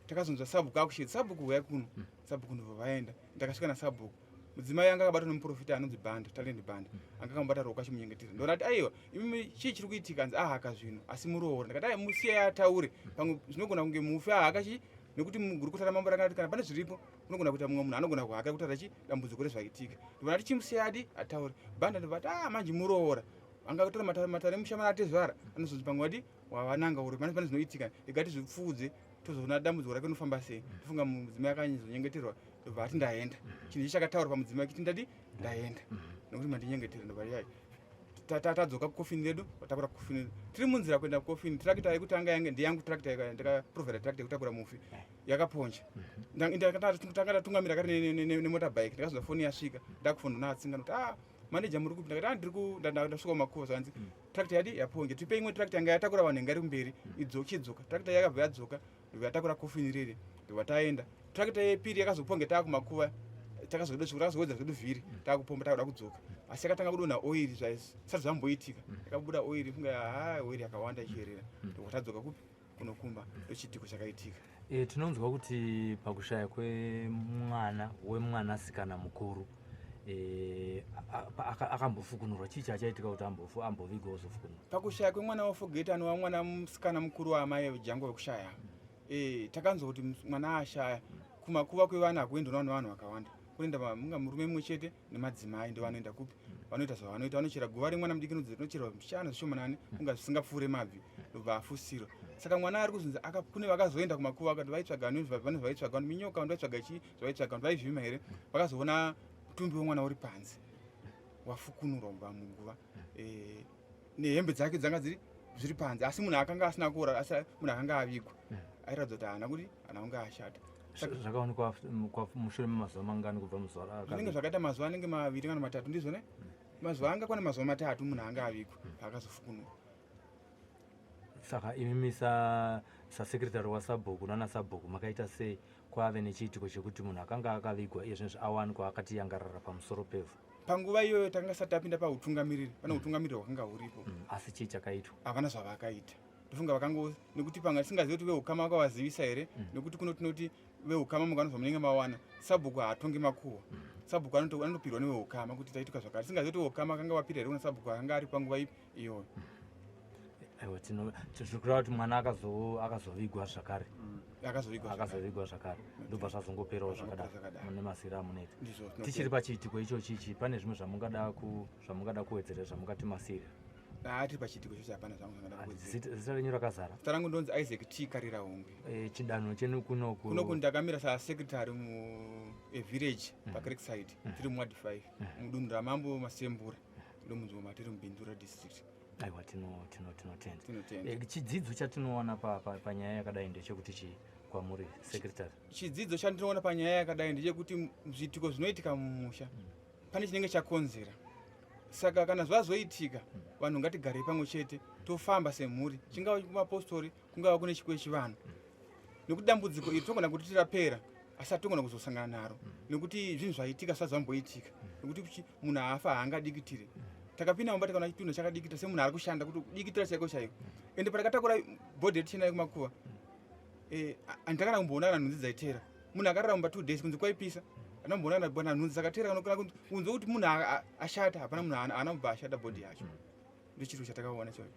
takazonzwa sabhuku akushedza, sabhuku huyai kuno, sabhuku ndobva vaenda. Ndakasvika nasabhuku, mudzimai anga akabatwa nemuprofita anonzi Banda, Talent Banda, anga akamubata ruoko achimunyengetera. Ndonati aiwa imi chii chiri kuitika? Anzi ahaka zvino asi muroora. Ndakati ai musiyai ataure, pamwe zvinogona kunge mufi ahaka chi nekuti mugurukota ramambo rakati kana pane zviripo unogona kuita mumwe munhu anogona kuhaka kutaura chi dambudziko rezvaitika. Ndobva ndati chimusiyai adi ataure. Banda ndobva ati ah manje muroora angatora matare emushamana atezvara anozonzi pamwe wadi wavananga uri pane zvinoitika, rega tizvipfuudze tozoona dambudziko rake rinofamba sei. Ndofunga mudzimai akanyizonyengeterwa ndobva ati ndaenda. Chinhu ichi chakataurwa pamudzimai kuti ndati ndaenda nekuti mandinyengetera. Ndobva yai tadzoka kukofini redu, vatakura kukofini redu. Tiri munzira kuenda kukofini, tirakita yekutanga yange ndeyangu, tirakita ndakaprovhaida tirakita yekutakura mufi yakaponja. Tanga tatungamira kari nemotorbike. Ndakazonzwa foni yasvika, ndakufona naatsinga kuti ah manager muri kupi? Ndakati ah ndiri ndasvika kumakuva, zvanzi tractor yadi yaponja, tipe imwe tractor yanga yatakura vanhu yanga iri kumberi ichidzoka. Tractor yakabva yadzoka ndobva yatakura kofini riri, ndobva taenda. Tractor yepiri yakazoponge taakumakuva, takazowedza zvedu vhiri taakupomba takuda kudzoka, asi yakatanga kudonha oiri zvisati zvamboitika. Yakabuda oiri funga ha oiri yakawanda ichiyerera, ndobva tadzoka kupi kunokumba. Ndochiitiko chakaitika. Tinonzwa kuti pakushaya kwemwana wemwanasikana mukuru akambofukunurwa, chii chachaitika kuti ambovigwa ozofukunurwa? Pakushaya kwemwana wafogeti anova mwana musikana mukuru waamai Jango wekushaya, takanzwa kuti mwana ashaya. Kumakuva kwevana hakuendwa nevanhu vakawanda, kunoenda munga murume mumwe chete nemadzimai, ndo vanoenda kupi vanoita zvavanoita, vanochera guva remwana mudiki rinocherwa mbichana zvishomanani kunga zvisingapfuure mabvi, ndobva afusirwa. Saka mwana ari kuzonzi kune vakazoenda kumakuva vakati vaitsvaga vane zvavaitsvaga, minyoka vanhu vaitsvaga chii zvavaitsvaga, vanhu vaivhima here, vakazoona mutumbi wemwana uri panze wafukunurwa kubva muguva, nehembe dzake dzanga dziri zviri panze, asi munhu akanga asina kuora, asi munhu akanga avigwa airatidza kuti haana kuti haana kunge ashata. Zvakaonekwa mushure memazuva mangani kubva muzuva? Zvinenge zvakaita mazuva anenge 2 kana 3, ndizvo ne mazuva anga kwana mazuva 3 munhu anga avigwa paakazofukunurwa. Saka imimi sasekretary wasabhuku nana sabhuku makaita sei kwave nechiitiko chekuti munhu akanga akavigwa iye zvinezvi awanikwa akati yangarara pamusoro pevhu? Panguva iyoyo takanga sati tapinda pautungamiriri, pane utungamiriri hwakanga huripo. Asi chii chakaitwa? Havana zvavakaita, ndofunga vakango nekuti panga tisingazivi kuti veukama vakavazivisa here, nekuti kuno tinoti veukama mukanozva munenge mawana sabhuku haatongi makuhwa, sabhuku anotopirwa neveukama kuti taitika zvakati, tisingazivi kuti veukama akanga vapira here kuna sabhuku akanga ari panguva ipi iyoyo. Aiwa, zviri kureva kuti mwana akazovigwa zvakare? Akazovigwa. Akazovigwa zvakare, ndobva zvazongoperawo zvakadaro mune masiro amunoita. Tichiri pachiitiko ichochi, pane zvimwe zvamungada kuwedzera zvamungati masirira? Tiri pachiitiko ichochi hapana zvangu zvangada kuwedzera. Zita renyu rakazara? Zita rangu ndonzi Isaac T Karira Hungwe. Chidanho chenu kunoku? Kunoku ndakamira sasecretary muvillage paCreekside, tiri muward 5 mudunhu ramambo Masembura, ndo munzvimbo matiri muBindura district. Aiwa, tinotenda. Tinotenda. Chidzidzo chatinoona panyaya yakadai ndechekuti chii kwamuri secretary? Chidzidzo chandinoona panyaya yakadai ndechekuti zviitiko zvinoitika mumusha pane chinenge chakonzera, saka kana zvazoitika vanhu ngatigarei pamwe chete tofamba semhuri, chingava kumapostori, kungava kune chikwechivanhu, nekuti dambudziko iri togona kuti tirapera asi hatogona kuzosangana naro nekuti zvinhu zvaitika zvisati zvamboitika, nekuti munhu haafa haangadikitire. Takapinda mumba tikaona chitunha chakadikita semunhu ari kushanda, kuti kudikitira chaiko chaiko. Ende patakatakura bhodhi yedu tichienda kumakuva, handina kana kumboona kana nhunzi dzaitera. Munhu akarara mumba 2 days, kunze kwaipisa, handina kumboona kana nhunzi dzakatera kana kunze kuti munhu ashata. Hapana munhu haana kubva ashata bhodhi yacho. Ndochiro chatakaona chacho.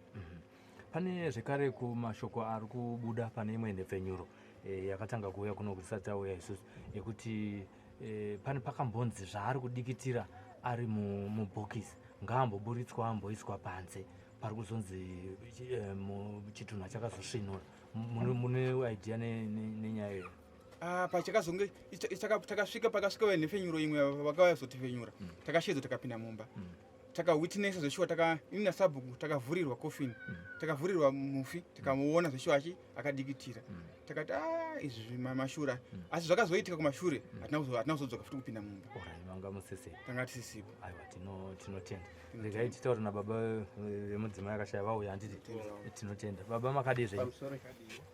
Pane zvekare kumashoko ari kubuda pane imwe nhepfenyuro yakatanga kuuya kuno tisati tauya isusu, yekuti pane pakambonzi zvaari kudikitira ari mubhokisi ngaamboburitswa, amboiswa panze. Pari kuzonzi chitunha chakazosvinura. Mune idea nenyaya iyoyo? Ah, pachakazonge takasvika, pakasvika venhepfenyuro imwe vakauya kuzotipfenyura, takashedzwa, takapinda mumba, takawitnessa zveshuwa. Taka ini nasabhuku takavhurirwa coffin, takavhurirwa mufi, tikamuona zveshuwa achi akadikitira. Takati, a izvi mashura. Asi zvakazoitika kumashure, hatina kuzodzoka futi kupinda mumba. Alright, manga musisipo? Tanga tisisipo. Aiwa, tinotenda. Regai titaure nababa vemudzimai akashaya. Vauya, handiti? Tinotenda baba. Makadii zvenyu? Pamusoro.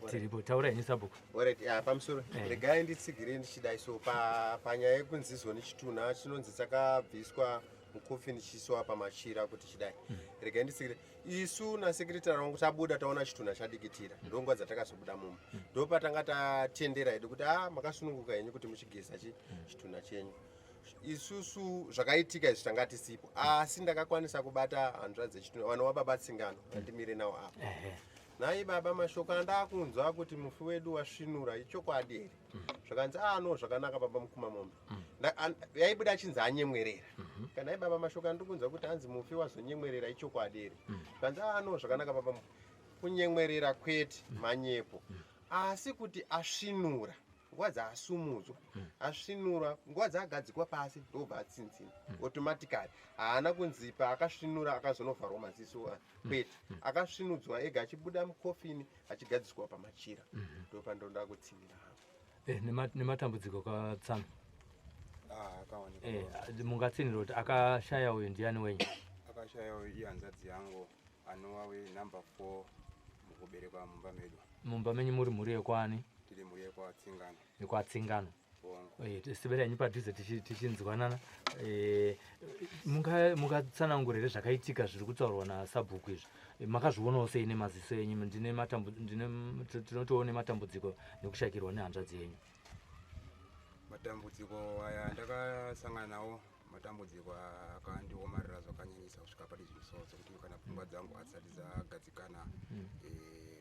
Tiripo. Taurai henyu, sabhuku. Alright, ya, pamusoro. Regai nditsigire ndichidai. So panyaya yekunzizwa nechitunha chinonzi chakabviswa mukofini chichiiswa pamachira kuti chidai, regai nditsigire. Isu nasekretary wangu tabuda, taona chitunha chadikitira. Ndonguva dzatakazobuda mumba, ndopatanga tatendera hedu kuti a makasununguka henyu kuti muchigeza chitunha chenyu. Isusu zvakaitika izvi tanga tisipo, asi ndakakwanisa kubata hanzvadzi yechitunha, vana wababa Tsingano vandimire nawo apa. Nhai baba, mashoko andakunzwa kuti mufi wedu wasvinura ichokwadi here? Zvakanzi, a no, zvakanaka baba mukuma mombe. Yaibuda achinzi anyemwerera. Kana ai baba, mashoko andiri kunzwa kuti hanzi mufi wazonyemwerera ichokwadi here? Zvakanzi, a no, zvakanaka baba. Kunyemwerera kwete, manyepo. Asi kuti asvinura nguva dzaasumudzwa, asvinura nguva dzaagadzikwa pasi, ndobva atsinzina automatically. Haana kunzi paakasvinura akazonovharwa maziso, kwete. Akasvinudzwa ega achibuda mukofini achigadziswa pamachira. Ndopandinoda kutsinira hangu. Nematambudziko katsano. Ah, akawanikwa. Mungatsinira kuti akashaya uyu ndiani wenyu? Akashaya ihanzvadzi yangu, anova wenumber 4 mukuberekwa mumba medu. Mumba menyu muri mhuri yekwani? Tiri mhuri yekwaTsingano. YekwaTsingano. Bongo. Tisibera henyu padhuze tichinzwanana. Mungatsanangura here zvakaitika zviri kutaurwa nasabhuku izvi? Makazvionawo sei nemaziso enyu? Tinotoona matambudziko nekushakirwa nehanzvadzi yenyu. Matambudziko aya ndakasangana nawo, matambudziko akandiomarira zvakanyanyisa kusvika pari zvino, sekuti kana pfungwa dzangu hadzisati dzagadzikana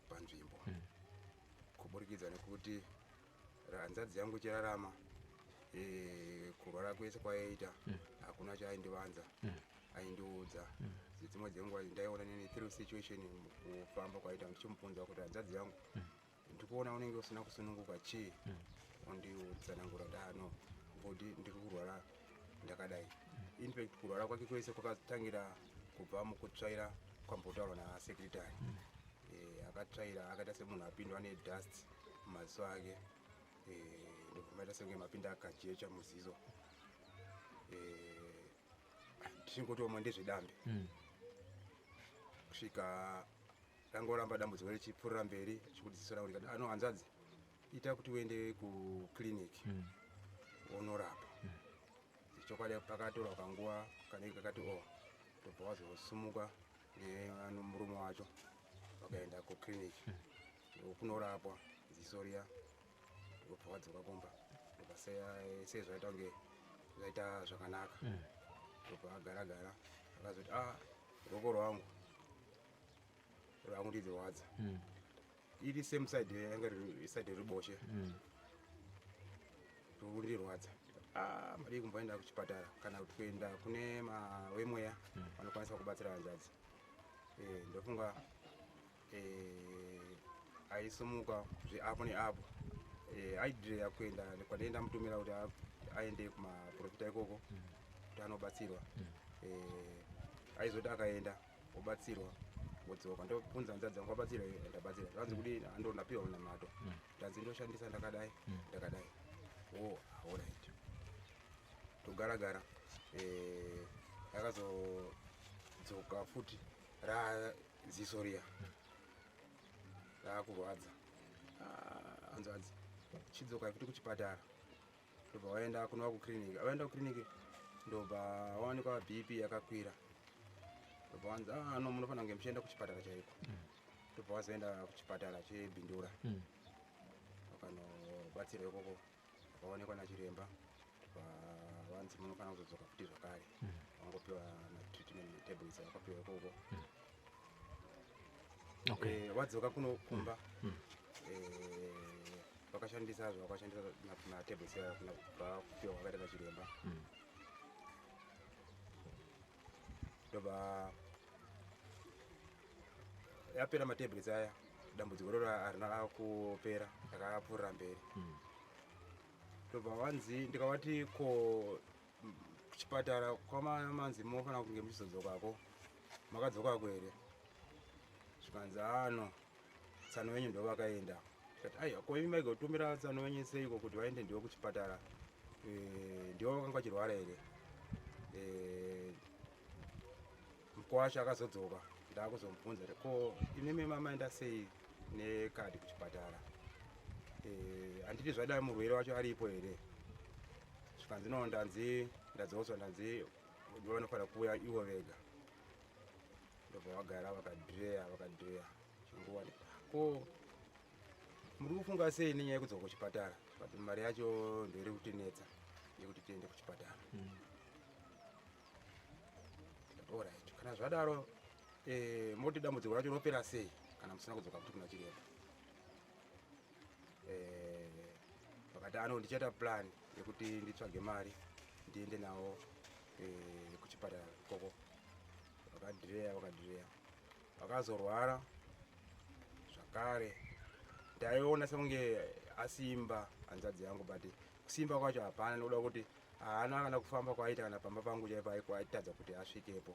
panzvimbo, kuburikidza nekuti hanzvadzi yangu ichirarama, kurwara kwese kwaiita hakuna chaaindivanza, aindiudza. Dzimwe dzenguva ndaiona neni through situation kufamba kwaita, ndichimubvunza kuti, hanzvadzi yangu, ndikuona unenge usina kusununguka, chii? Onditsanangura kuti, ah no, body ndiri kurwara ndakadai. In fact, kurwara kwake kwese kwakatangira kubva mukutsvaira kwambotaurwa nasekretary. Akatsvaira akaita semunhu apindwa nedust mumaziso ake, ndobva maita senge mapinda akajecha muziso. Tichingoti omwe ndezvedambe, kusvika rangoramba dambudziko richipfuurira mberi, chikuti ziso rangu rikati, ano hanzvadzi, ita kuti uende kuclinic unorapwa. Chokwadi pakatorwa kanguva kanenge kakati o, ndobva wazosumuka nemurume wacho, vakaenda kuclinic ndokunorapwa ziso riya, ndobva wadzoka kumba, ndobva sezvaita kunge zvaita zvakanaka. Ndobva agara gara, akazoti, a ruoko rwangu rwakundidzirwadza. Iri same side yanga riri side riboshe, rurikundirwadza. Ah, madii kumboenda kuchipatara kana kuti kuenda kune wemweya vanokwanisa kubatsira hanzvadzi? Ndofunga aisumuka zveapo neapo, aidhireya kuenda kwandaenda mutumira kuti aende kumaprofita ikoko kuti anobatsirwa. Aizoti akaenda obatsirwa, wodzoka, ndobvunza hanzvadzi yangu, wabatsirwa here? Ndabatsira. Zvanzi kudii? Ando ndapiwa munamato, ndanzi ndoshandisa ndakadai ndakadai. Oh, alright, togara gara. Akazodzoka futi raziso riya raakurwadza. Ah, hanzvadzi, chidzoka futi kuchipatara. Ndobva waenda kunova kukiriniki. Waenda kukiriniki, ndobva wawanikwa BP yakakwira. Ndobva wanzi ah no munofanira kunge muchienda kuchipatara chaiko. Ndobva wazoenda kuchipatara cheBindura. Vakanobatsirwa ikoko vakaonekwa nachiremba ndobva vanzi munofanira kuzodzoka futi zvakare. Vangopiwa matreatment matablets avakapiwa ikoko. Okay. Vadzoka kuno kumba vakashandisa zvavakashandisa matablets aya kuna kubva kupiwa kwakaita nachiremba. Ndobva yapera matablets aya, dambudziko roro harina kupera, rakapfuurira mberi. Ndobva vanzi ndikavati ko kuchipatara kwamamanzi mofanira kunge muchizodzokako, makadzokako here? Zvikanzi ano tsano venyu ndo vakaenda. Ndikati aiwa, ko imi maigotumira tsano venyu seiko kuti vaende ndiwo kuchipatara? Ndiwo vakanga vachirwara here? Mukwasha akazodzoka, ndakuzomubvunza kuti ko imimi mamaenda sei nekadhi kuchipatara? Handiti zvadai murwere wacho aripo here? Zvikanzi no, ndanzi ndadzoswa, ndanzi vanofanira kuuya ivo vega. Ndobva vagara vakadhireya vakadhireya chinguva. Ko muri kufunga sei nenyaya yekudzoka kuchipatara? But mari yacho ndoiri kutinetsa yekuti tiende kuchipatara. Ndikati alright, kana zvadaro moti dambudziko racho ropera sei kana musina kudzoka futi kuna chiremba? Vakati ano ndichaita plan yekuti nditsvage mari ndiende nawo kuchipatara ikoko. Vakadhireya vakadhireya, vakazorwara zvakare. Ndaiona sekunge asimba hanzvadzi yangu, but kusimba kwacho hapana, nekuda kuti haana kana kufamba kwaaita kana pamba pangu chaipo aitadza kuti asvikepo.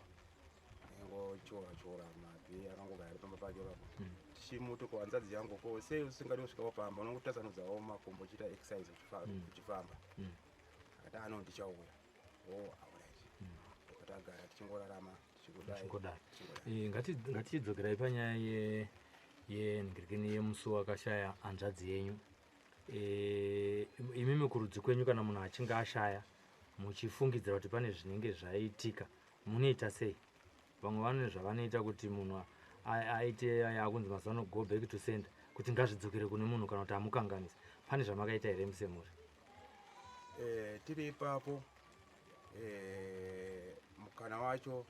Aingochora chora mabvi, akangogara ari pamba pake ipapo. Tichimuti ko hanzvadzi yangu, ko sei usingadi kusvikawo pamba, unongotasanudzawo makumbo uchiita exercise uchifamba? Akati ano ndichauya. Oh, alright. Tagara tichingorarama tichingodai. Tichingodai. Tichingodai. Ngatidzokerai panyaya yenhingirikini yemusi wakashaya hanzvadzi yenyu. Imimi kurudzi kwenyu kana munhu achinge ashaya muchifungidzira kuti pane zvinenge zvaitika, munoita sei? Vamwe vane zvavanoita kuti munhu aite aya akunzi mazuva ano go back to sender, kuti ngazvidzokere kune munhu kana kuti amukanganisa. Pane zvamakaita here musemuri? Tiri ipapo mukana wacho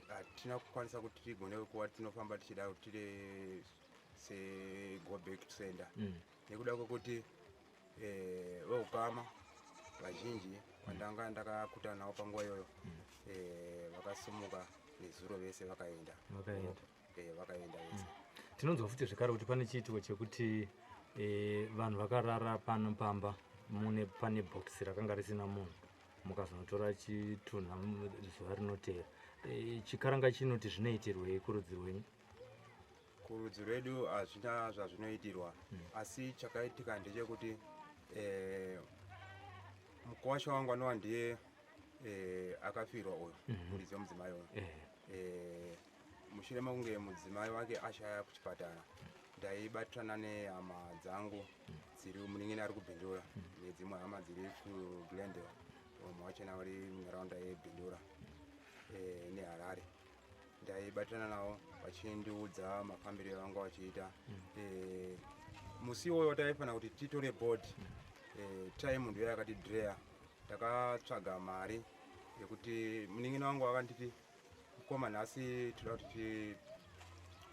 hatina kukwanisa kuti tigone kuva tinofamba tichida kuti tiri se go back to sender nekuda kwekuti veukama vazhinji vandanga ndakakutana navo panguva iyoyo vakasimuka nezuro vese vakaenda. Vakaenda. Vakaenda vese. Tinonzwa futi zvekare kuti pane chiitiko chekuti vanhu vakarara pano pamba mune pane bhokisi rakanga risina munhu, mukazonotora chitunha zuva rinoteera. Chikaranga chinoti zvinoitirwei kurudzi rwenyu? Kurudzi rwedu hazvina zvazvinoitirwa, asi chakaitika ndechekuti mukuwasha wangu anova ndiye akafirwa uyu, muridzi wemudzimai uyu, mushure mekunge mudzimai wake ashaya kuchipatara, ndaibatirana nehama dzangu dziri munin'ina ari kuBindura nedzimwe hama dziri kuGlendale, vamwe vachona vari munharaunda yeBindura neHarare. Ndaibatirana navo vachindiudza mafambiro evanga vachiita. Musi iwoyo taifanira kuti titore body, time ndiyo yakati dreya. Ndakatsvaga mari yekuti munin'ina wangu akanditi, mukoma, nhasi toda kuti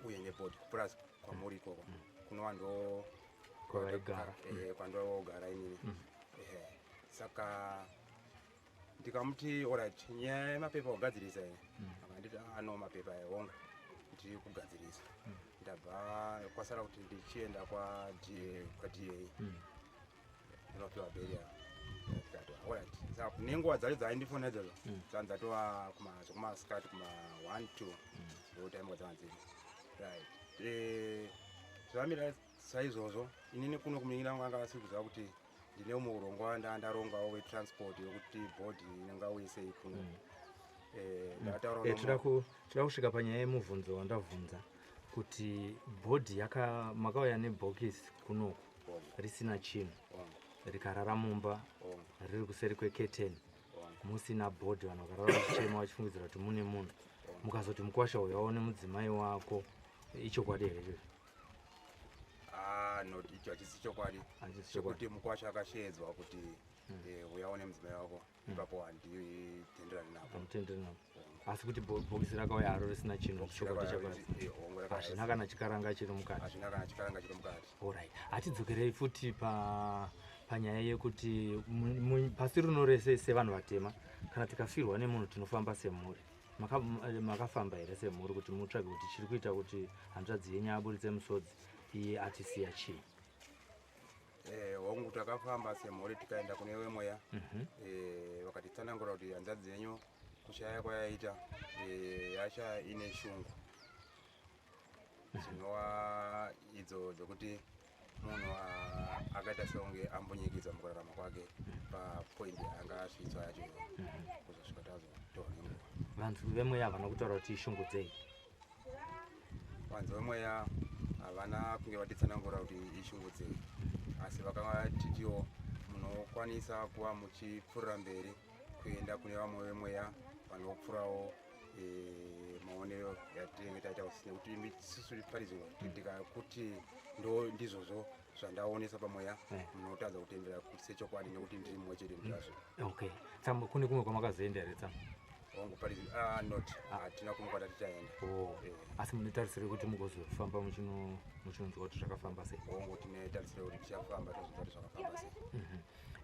tiuye nebody kupurazi kwamuri ikoko, kunova ndo kwavaigara. Kwandogara inini. Saka ndikamuti alright, nyaya yemapepa kugadzirisa here? Akanditi ano mapepa ehonga ndiri kugadzirisa, ndabva kwasara kuti ndichienda kwaDA kwaDA ndinopiwa burial. Ndikati alright. Saka nenguva dzacho dzaindifona idzodzo dzanzi dzatova zvekumasikati kuma 1 2, ndo time dzanga dziri right. Zvamira saizvozvo, inini kuno kumuning'ina wangu anga asiri kuziva kuti ndine umwe urongwa ndandarongawo wetransport yokuti body ingauye sei kuno. Ndakataura Toda kusvika panyaya yemubvunzo wandabvunza kuti body yaka makauya nebhokisi kunoku risina chinhu, rikarara mumba riri kuseri kweketeni, musina body, vanhu vakarara vachichema vachifungidzira kuti mune munhu. Mukazoti mukwasha uyu aone mudzimai wako, ichokwadi here ichocho? Ah, no, icho hachisi chokwadi. Hachisi chokwadi. Chekuti mukwasha akashedzwa kuti uya une mudzimai wako, ipapo handitenderani napo. Hamutenderani napo. Asi kuti bhokisi rakauya haro risina chinhu, Bhokisi chokwadi rakauya chakadzi. hongu, rakauya Hazvina kana chikaranga chiri mukati. Hazvina kana chikaranga chiri mukati. Alright. Hatidzokerei futi panyaya yekuti pasi rino rese sevanhu vatema, kana tikafirwa nemunhu tinofamba semhuri. Makafamba here semhuri kuti mutsvage kuti chiri kuita kuti hanzvadzi yenyu aburitse musodzi iye atisiya chii? Hongu, takafamba semhuri tikaenda kune vemweya. Vakatitsanangura kuti hanzvadzi yenyu kushaya kwayaita, yashaya ine shungu dzinova idzo dzekuti munhu akaita sekunge ambunyikidzwa mukurarama kwake papoindi anga asvitswa yacho iyoyo, kuzosvika tazotorwa nenguva. Vanhu vemweya havana kutaura kuti ishungu dzei? Vanhu vemweya havana kunge vatitsanangura kuti ishungu dzei, asi vakatitiwo munokwanisa kuva muchipfuurira mberi kuenda kune vamwe vemweya vanopfuurawo maonero yatinenge taita, nekuti isusu pari zvino tikakuti ndo ndizvozvo zvandaonesa pamweya, munotadza kutendera kuti sechokwadi nekuti ndiri mumwe chete ndazvo. Okay, tsamba, kune kumwe kwamakazoenda here, tsamba? Hongu, pari not, hatina kumwe kwatati taenda. Oh. Asi mune tarisiro yekuti mugozofamba muchinonzwa kuti zvakafamba sei? Hongu, tine tarisiro yekuti tichafamba tozonzwa kuti zvakafamba sei.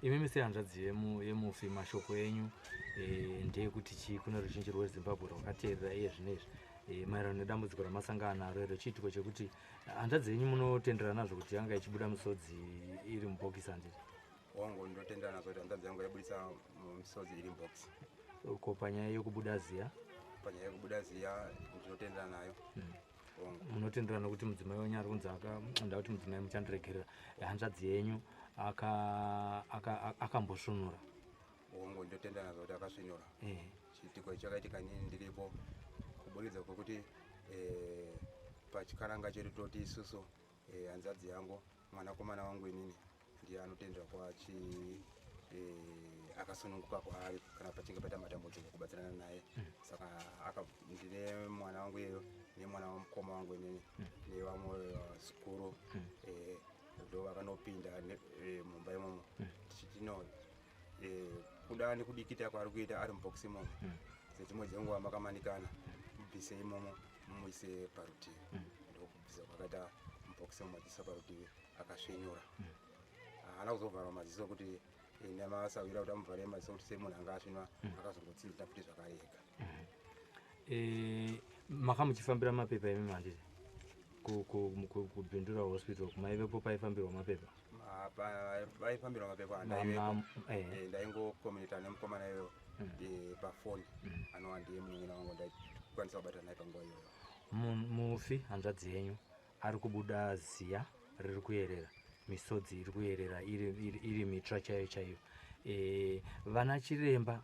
Imimi sehanzvadzi yemufi, mashoko enyu ndeyekuti chii kune ruzhinji rweZimbabwe rwakateerera iye zvinezvi, maererano nedambudziko ramasangana naro iro, chiitiko chekuti hanzvadzi yenyu munotenderana nazvo kuti yanga ichibuda misodzi iri mubhokisi, handiti? Hongu, ndinotendera nazvo kuti hanzvadzi yangu yaibudisa misodzi iri mubhokisi. Ko panyaya yekubuda ziya? Panyaya yekubuda ziya ndinotendera nayo. Hongu. Munotenderana nokuti mudzimai wenyu ari kunzi nda kuti mudzimai, muchandiregerera, hanzvadzi yenyu akambosvunura? Hongu, ndinotendera nazvo kuti akasvinura. Chiitiko ichi chakaitika inini ndiripo, kuburikidza kwekuti pachikaranga chedu toti isusu hanzvadzi yangu mwanakomana wangu inini ndiye anotendera kwachi akasununguka kwaari kana pachinge paita matambudziko kubatsirana naye. Saka ndine mwana wangu iyeyo nemwana wamukoma wangu inini nevamwe vazukuru, ndo vakanopinda mumba imomo tichiti no, kuda nekudikita kwaari kuita ari mubhokisi imomo, sedzimwe dzenguva makamanikana, mubvise imomo mumuise parutivi. Ndokubvisa kwakaita mubhokisi imomo achiisa parutivi, akasvinyura. Haana kuzovharwa maziso kuti nemasawira kuti amuvhare maziso kuti semunhu anga asvinwa, akazongotsinzina futi zvakare ega. Makamuchifambira mapepa imi, handiti? KuBindura Hospital kumaivepo paifambirwa mapepa? Vaifambirwa mapepa handaivepo. Ndaingokomunita nemukomana iyoyo pafoni, anova ndiye munin'ina wangu, ndaikwanisa kubata naye panguva iyoyo. Mufi hanzvadzi yenyu ari kubuda ziya riri kuyerera, misodzi iri kuyerera iri mitsva chaiyo chaiyo. Vana chiremba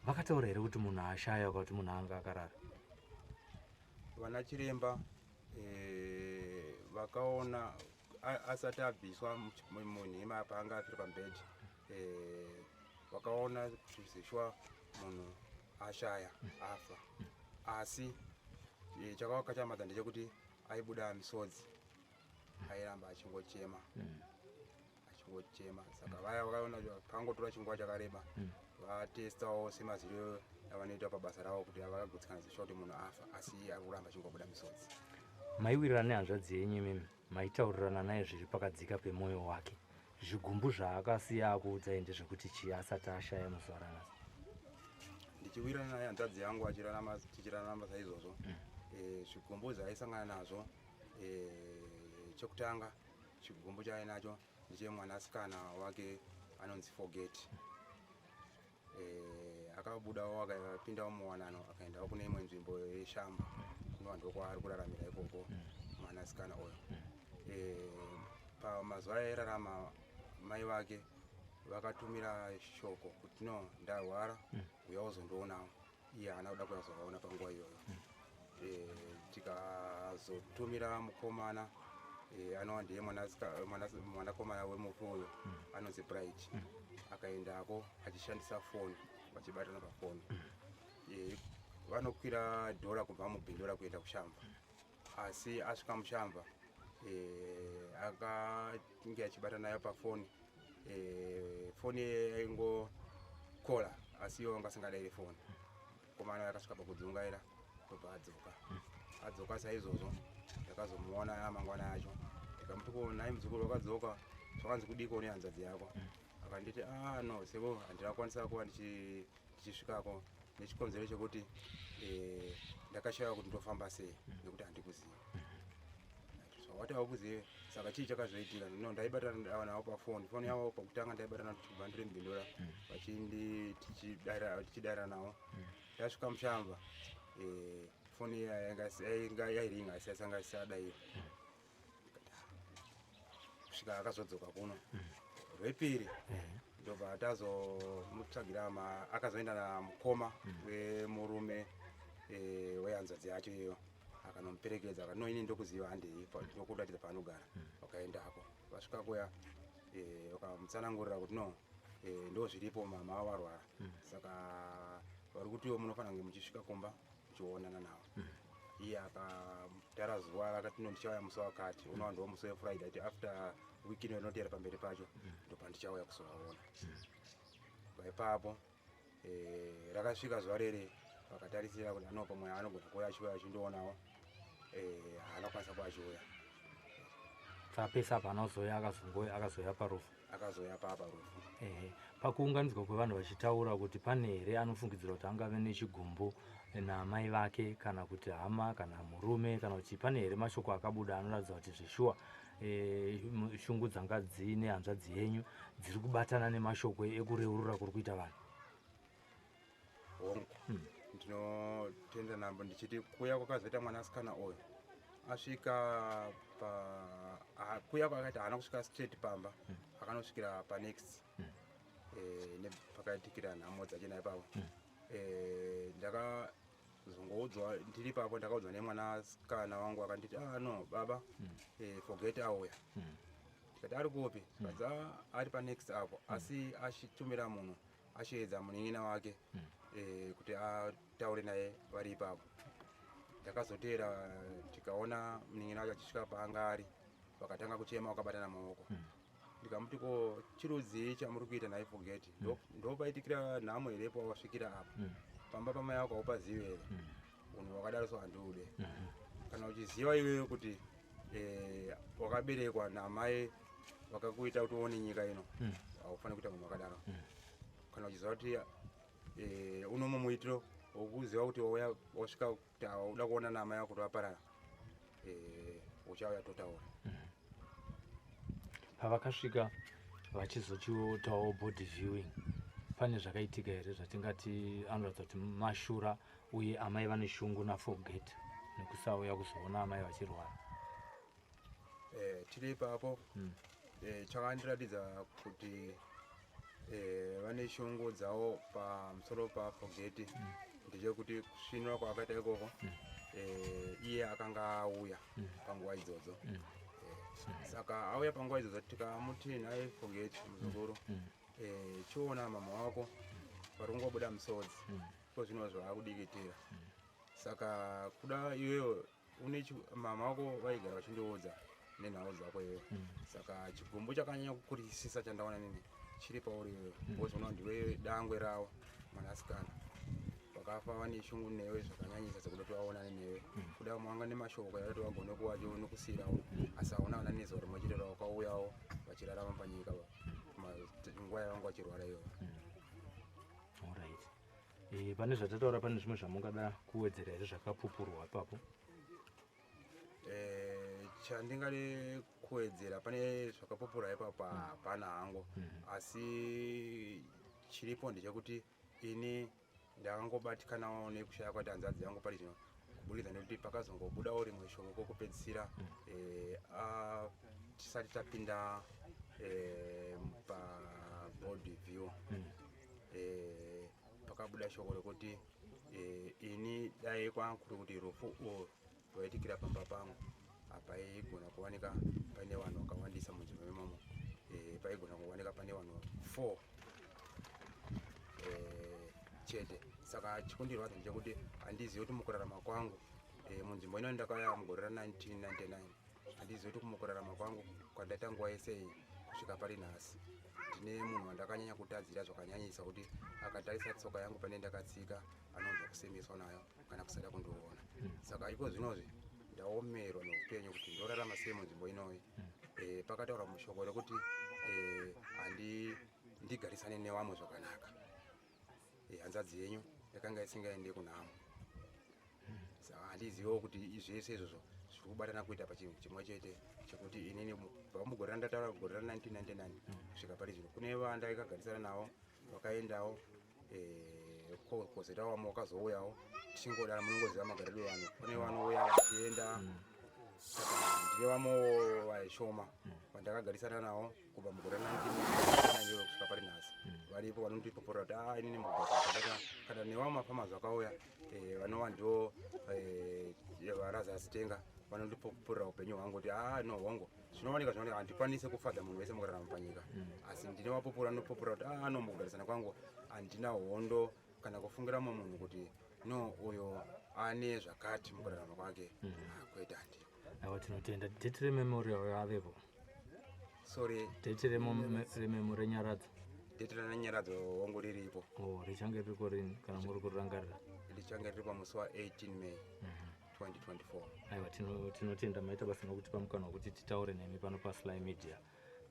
vakataura here kuti munhu ashaya kana kuti munhu anga akarara? Vana chiremba vakaona asati abviswa munhima paanga afiri pamubhedhi, vakaona kuti zishwa munhu ashaya, afa. Asi chakavakachamadza ndechekuti aibuda misodzi, airamba achingochema, achingochema. Saka vaya vakaona kuti pangotora chinguva chakareba, vatestawo semaziviro avanoita pabasa ravo kuti vakagutsikana zishuwa kuti munhu afa, asi iye ari kuramba achingobuda misodzi. Maiwirirana nehanzvadzi yenyu imimi, maitaurirana naye zviri pakadzika pemwoyo wake. Zvigumbu zvaakasiya akuudzai ndezvekuti chii asati ashaya muzuva ranhasi? Ndichiwirirana naye hanzvadzi yangu, achirarama, tichirarama saizvozvo, zvigumbu zvaaisangana nazvo, chekutanga chigumbu chaainacho ndechemwanasikana wake anonzi Forget. Akabudawo akapindawo muwanano, akaendawo kune imwe nzvimbo yeshamba, kunova ndokwaari kuraramira ikoko mwanasikana uyo. Pamazuva airarama mai vake vakatumira shoko kuti no, ndarwara, uya uzondionawo. Iye haana kuda kuyazovaona panguva iyoyo. Tikazotumira mukomana, anova ndiye mwanakomana wemufi uyo, anonzi Bright, akaendako achishandisa foni, vachibatana pafoni. Vanokwira dhora kubva muBindura kuenda kuShamva, asi asvika muShamva akange achibata nayo pafoni. Foni yaingokola, asi iwo vanga asingadairi foni. Komana akasvika pakudzungaira, ndobva adzoka. Adzoka saizvozvo, ndakazomuona mangwana acho, ndikamuti, "Ko nhai muzukuru, wakadzoka zvakanzi kudiko nehanzvadzi yako?" Akanditi, "Ah, no seko, handina kukwanisa kuva ndichisvikako nechikonzero chekuti ndakashaiwa kuti ndofamba sei nekuti handikuzivi." "Zvawati haukuzive, saka chii chakazoitika?" "No, ndaibatana navo pafoni. Foni yavo pakutanga ndaibatana tichibva ndiri muBindura, vachindi tichidaira navo. Ndasvika muShamva, foni iya yanga yairinga, asi yasanga isadaira kusvika akazodzoka kuno rwepiri. Ndobva tazomutsvagira, akazoenda namukoma wemurume wehanzvadzi yacho iyoyo, akanomuperekedza. Akati, "No, ini ndokuziva, handei, ndokuratidza paanogara." Vakaendako. Vasvika kuya, vakamutsanangurira kuti no, ndo zviripo, mama varwara, saka vari kutiwo munofanira kunge muchisvika kumba muchionana navo. Iye akatara zuva rakati, "No, ndichauya musi wakati." Unova ndo musi weFriday, ati after weekend inotera pamberi pacho ndopandichauya kuzovaona. Ipapo rakasvika zuva rere, vakatarisira kuti ano pamwe anogona kuuya achiuya achindoonawo. Haana kukwanisa kuva achiuya. Saka pese apa anozoya akazouya parufu? Akazouya parufu. Ehe, pakuunganidzwa kwevanhu vachitaura kuti pane here anofungidzira kuti angave nechigumbu naamai vake, kana kuti hama, kana murume, kana kuti pane here mashoko akabuda anoratidza kuti zveshuwa shungu dzanga dziine hanzvadzi yenyu dziri kubatana nemashoko ekureurura kuri kuita vanhu? Hongu. Ndinotenda nambo ndichiti kuya kwakazoita mwanasikana uyu asvika pa kuya kwakaita, haana kusvika straight pamba, akanosvikira panext nepakaitikira nhamo dzachena ipapo. Ndakazongoudzwa ndiri ipapo, ndakaudzwa nemwanasikana wangu, akanditi, "Ah, no baba, Forget auya." Ndikati, "Ari kupi?" Zvikanzi, "Ah, ari panext apo, asi achitumira munhu achiedza munin'ina wake kuti ataure naye vari ipapo." Ndakazoteera, tikaona munin'ina wacho achisvika paanga ari, vakatanga kuchema vakabatana maoko. Ndikamuti, "Ko chirudzii chamuri kuita naye Forget? Ndopaitikira nhamo here pawasvikira apa? Pamba pamai ako haupazivi here? Unhu wakadaro so handiude. Kana uchiziva iwewe kuti wakaberekwa namai vakakuita kuti uone nyika ino, haufaniri kuita munhu wakadaro. Kana uchiziva kuti unomo muitiro wokuziva kuti wauya wasvika kuti uda kuona namai vako kuti vaparara, uchauya totaura." Pavakasvika vachizochiotawo body viewing, pane zvakaitika here zvatingati anoratidza kuti mashura, uye amai vane shungu naForget nekusauya kuzoona amai vachirwara? Tiri ipapo, chakandiratidza kuti vane shungu dzavo pamusoro paForget ndechekuti kusvinura kwaakaita ikoko, iye akanga auya panguva idzodzo. Saka auya panguva idzodzo, tikamuti, "Nhai Forget muzukuru, chiona mama wako vari kungobuda musodzi iko zvino zvaakudikitira. Saka kuda iwewe une mama wako vaigara vachindiudza nenhau dzako iwewe. Saka chigumbu chakanyanya kukurisisa chandaona nini chiri pauri iwewe, because unoona ndiwe dangwe ravo mwanasikana. Vakafa vane shungu newe zvakanyanyisa, sekuda kuti vaonane newe. Kuda vamwe vanga nemashoko yakuti vagone kuva nokusiyirawo, asi hauna kana nezuva rimwe chete ravakauyawo vachirarama panyika nguva yavanga vachirwara iyoyo." Alright. Pane zvatataura, pane zvimwe zvamungada kuwedzera here zvakapupurwa ipapo? Chandingade kuwedzera pane zvakapupurwa ipapo hapana hangu, asi chiripo ndechekuti ini ndakangobatikanawo nekushaya kwati hanzvadzi yangu pari zvino, kuburikidza nekuti pakazongobudawo rimwe shoko kokupedzisira, tisati tapinda pabody view, pakabuda shoko rekuti ini dai kwanga kuri kuti rufu urwu rwaitikira pamba pangu, hapaigona kuwanika paine vanhu vakawandisa munzvimbo imomo. Paigona kuwanika pane vanhu 4 chete. Saka chikundirwadza ndechekuti handizivi kuti mukurarama kwangu e, munzvimbo ino ndakauya mugore ra 1999 handizivi kuti mukurarama kwangu kwandaita nguva yese iyi kusvika pari nhasi ndine munhu wandakanyanya kutadzira zvakanyanyisa kuti akatarisa tsoka yangu pane ndakatsika anonzwa kusemeswa nayo kana kusada kundiona. Saka iko zvinozvi ndaomerwa neupenyu kuti ndorarama sei munzvimbo inoyi. E, pakataurwa mushoko rekuti e, handi ndigarisane nevamwe zvakanaka. E, hanzvadzi yenyu yakanga isingaende kunhamo. Saka handiziviwo kuti zvese izvozvo zviri kubatana kuita pachinhu chimwe chete chekuti inini kubva mugore randataura gore ra 1999 kusvika pari zvino kune vandakagarisana navo vakaendawo eh, kozoita vamwe vakazouyawo tichingodara munongoziva magariro evanhu kune vanouya vachienda saka ndine vamwewo vaishoma vandakagarisana navo kubva mugore ra 1999 kusvika pari nhasi varipo vanondipopora kuti a inini mugogakadaka kana nevamwe mafamazi vakauya eh, vanova ndivo eh, varazasitenga vanondipopurira upenyu hwangu kuti a no hongu zvinowanika zvinowanika handikwanise kufadza munhu wese mukurarama panyika asi ndine vapupura anopupura kuti a no mukugarisana kwangu handina hondo kana kufungira mumwe munhu kuti no uyo ane zvakati mukurarama kwake. Kwete, handiko. Aiwa, tinotenda. Date rememorial yavepo? Sorry? Date rememo renyaradzo. Date renyaradzo wangu riripo. Oh, richange ririko rini kana muri kurirangarira? Richange riri pamusi wa18 May 2024. Aiwa, tinotenda, maita basa nokutipa mukana wekuti titaure nemi pano paSly Media.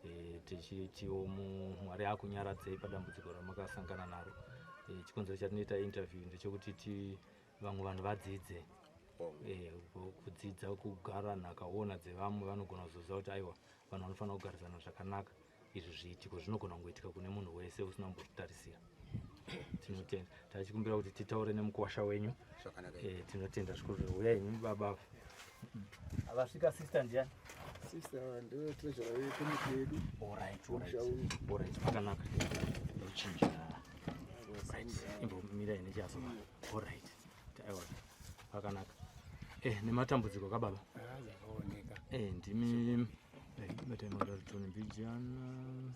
E, tichitiwo Mwari akunyaradzei padambudziko ramakasangana naro. E, chikonzero chatinoita interview ndechekuti ti vamwe vanhu vadzidze, e, kudzidza kugara nhakaona dzevamwe. Vanogona kuzoziva kuti aiwa, vanhu vanofanira kugarisana zvakanaka. Izvi zviitiko zvinogona kungoitika kune munhu wese usina kumbozvitarisira. Tinotenda. Tachikumbira kuti titaure nemukuwasha wenyu. Zvakanaka. E, tinotenda zvikuru. Uyai imi baba. Avasvika sister ndiani? Sister ndiwe treasurer wekomiti yedu. Alright. Musha alright. uyu. Alright, pakanaka. Ndochinja. Right, imbomira nechaso. Alright. Aiwa, pakanaka. Eh, nematambudziko kababa. Zvakaoneka. Eh, ndimi eh, batai madarutoni mbijana.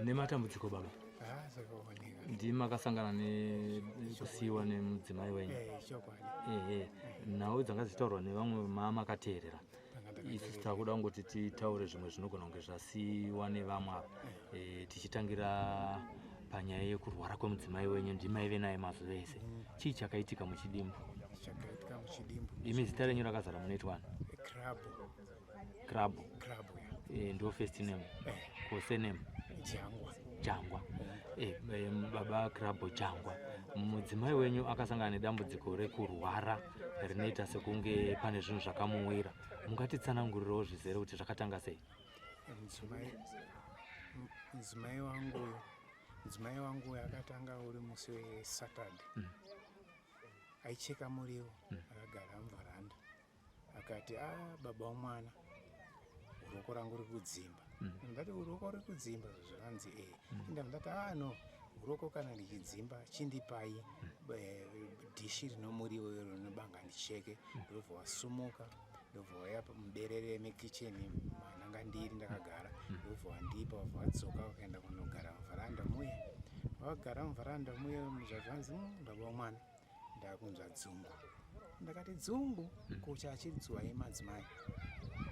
Nematambudziko baba. Zvakaoneka. Ndimi makasangana nekusiyiwa nemudzimai wenyu? Eh, chokwadi. Ehe, nhau dzanga dzichitaurwa nevamwe mamakateerera. Tanga Isu ndakateerera. takuda kungoti titaure zvimwe zvinogona kunge zvasiyiwa nevamwe ava. Eh, tichitangira panyaya yekurwara kwemudzimai wenyu, ndimaive naye mazuva ese. Chii chakaitika muchidimbu? Chakaitika muchidimbu. Imi zita renyu rakazara munoitwani? Crab. Crab? Crab, ya. Eh, ndo first name? Eh. Ko surname? Jangwa. Jangwa. Eh, eh, baba Crab Jangwa, mudzimai wenyu akasangana nedambudziko rekurwara rinoita sekunge pane zvinhu zvakamuwira. Mungatitsanangurirawo zvizere kuti zvakatanga sei? Mudzimai wangu akatanga uri musi weSaturday. Aicheka muriwo akagara muvharanda, akati, "A baba womwana, uroko rangu riri kudzimba." Ndati, "Uroko riri kudzimba?" Zvanzi, "E." Ndabva ndati, "A no, uroko kana richidzimba chindipai dhishi rino muriwo iro rinobanga ndicheke." Ndobva wasumuka, ndobva wauya muberere mekicheni mandanga ndiri ndakagara, ndobva wandipa. Wabva wadzoka, wakaenda kunogara muvharanda muye. Wagara muvharanda muye, zvazvanzi, baba womwana, ndakunzwa dzungu." Ndakati, "Dzungu ko chachidzwai madzimai?"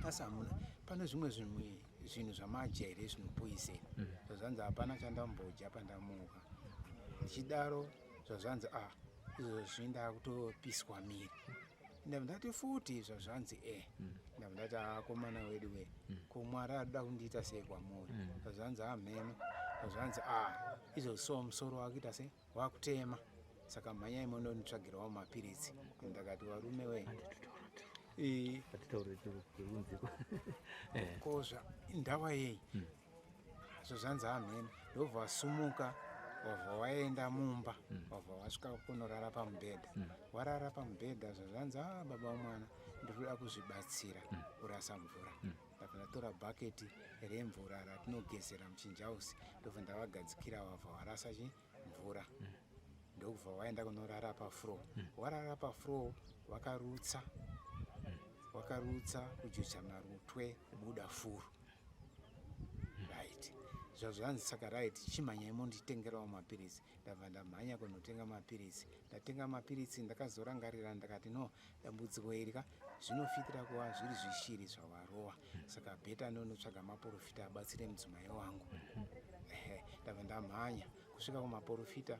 Asi hamuna pane zvimwe zvinhu zvamadya here zvinopoiseni? Zvazvanzi, "Hapana chandambodya pandamuka." Ndichidaro, zvazvanzi, "A izvozvi ndakutopiswa miri." Ndabva ndati, "Futi?" Zvazvanzi, "E." Ndabva ndati, "Akomana wedu we, ko Mwari arida kundiita sei kwamuri?" Zvazvanzi, "Amheno." Zvazvanzi, "A izvozvi so musoro wakuita sei, wakutema, saka mhanyai mondonditsvagirawo mapiritsi." Ndakati, "Varume we." Hatitaure kunziko. Kozva ndawa yei? Zvozvanzi, "Amheno." Ndobva wasumuka, wabva waenda mumba, wabva wasvika kunorara pamubhedha. Warara pamubhedha, zvazvanzi, "A baba womwana, ndiri kuda kuzvibatsira kurasa mvura." Ndabva ndatora bhaketi remvura ratinogezera muchinjausi, ndobva ndavagadzikira, wabva warasa chi mvura. Ndokubva waenda kunorara pafloor. Warara pafloor, wakarutsa, wakarutsa kujucha marutwe kubuda furu. Right, zvazvanzi saka right, chimhanyai monditengerawo mapiritsi. Ndabva ndamhanya kunotenga mapiritsi. Ndatenga mapiritsi, ndakazorangarira, ndakati no, dambudziko iri ka zvinofitira kuva zviri zvishiri zvawarowa, saka better ndonotsvaga maprofita abatsire mudzimai wangu. Ehe, ndabva ndamhanya kusvika kumaprofita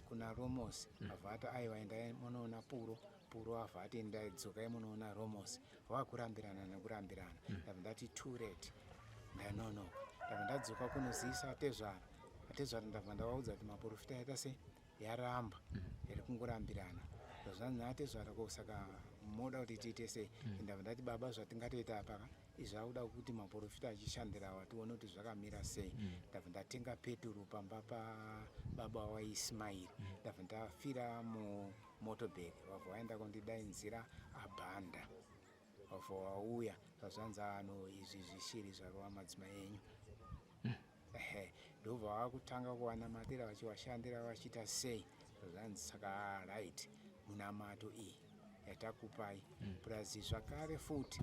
kuna Romos. Abva ati aiwa, endai munoona Puro. Puro abva ati endai, dzokai munoona Romos. Vakurambirana nekurambirana. Ndabva ndati too late, ndanonoka. Ndabva ndadzoka kunozivisa atezvara. Atezvara ndabva ndavaudza kuti maprofita aita sei, yaramba, iri kungorambirana. Zvanzi naatezvara, ko saka moda kuti tiite sei? Ndabva ndati baba, zvatingatoita apa ka, izvakuda kuti maprofita achishandira, tione kuti zvakamira sei. Ndabva ndatenga peturu pamba pababa waIsmairi. Ndabva ndafira mumotorbag, vabva vaenda kundidaidzira abhanda, vabva vauya. Zvazvanzi ano izvi zvishiri zvarova madzimai enyu. Ehe, ndobva vakutanga kuvanamatira, vachivashandira, vachiita sei. Zvanzi saka right, munamato iyi yatakupai, plus zvakare futi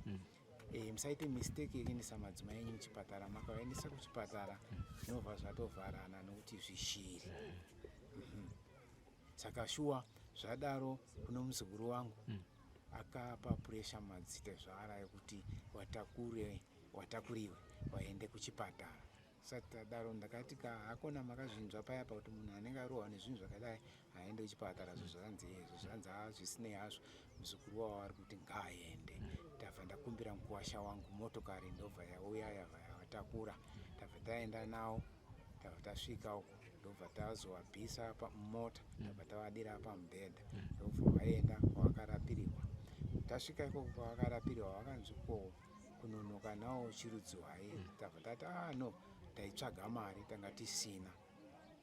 musaite mistake yekuendesa madzimai enyu muchipatara. Makavaendesa kuchipatara, zvinobva zvatovharana nokuti zvishiri. Saka shuwa zvadaro, kuno muzukuru wangu akapa puresha madzitezvara yekuti watakure, watakuriwe waende kuchipatara. Sati tadaro, ndakati ka hakona makazvinzwa paya pakuti munhu anenge arohwa nezvinhu zvakadai aende kuchipatara. Zvo zvanzi izvo zvanzi hazvisinei hazvo, muzukuru wavo ari kuti ngaaende. Ndabva ndakumbira mukuwasha wangu motokari, ndobva yauya, yabva yavatakura. Tabva taenda nawo, tabva tasvika uko, ndobva tazovabvisa pamota, tabva tavadira pamubhedha, ndobva vaenda kwavakarapiriwa. Tasvika ikoko kwavakarapiriwa, vakanzi ko kunonoka nawo chirudzwai? Tabva tati ah no, taitsvaga mari, tanga tisina,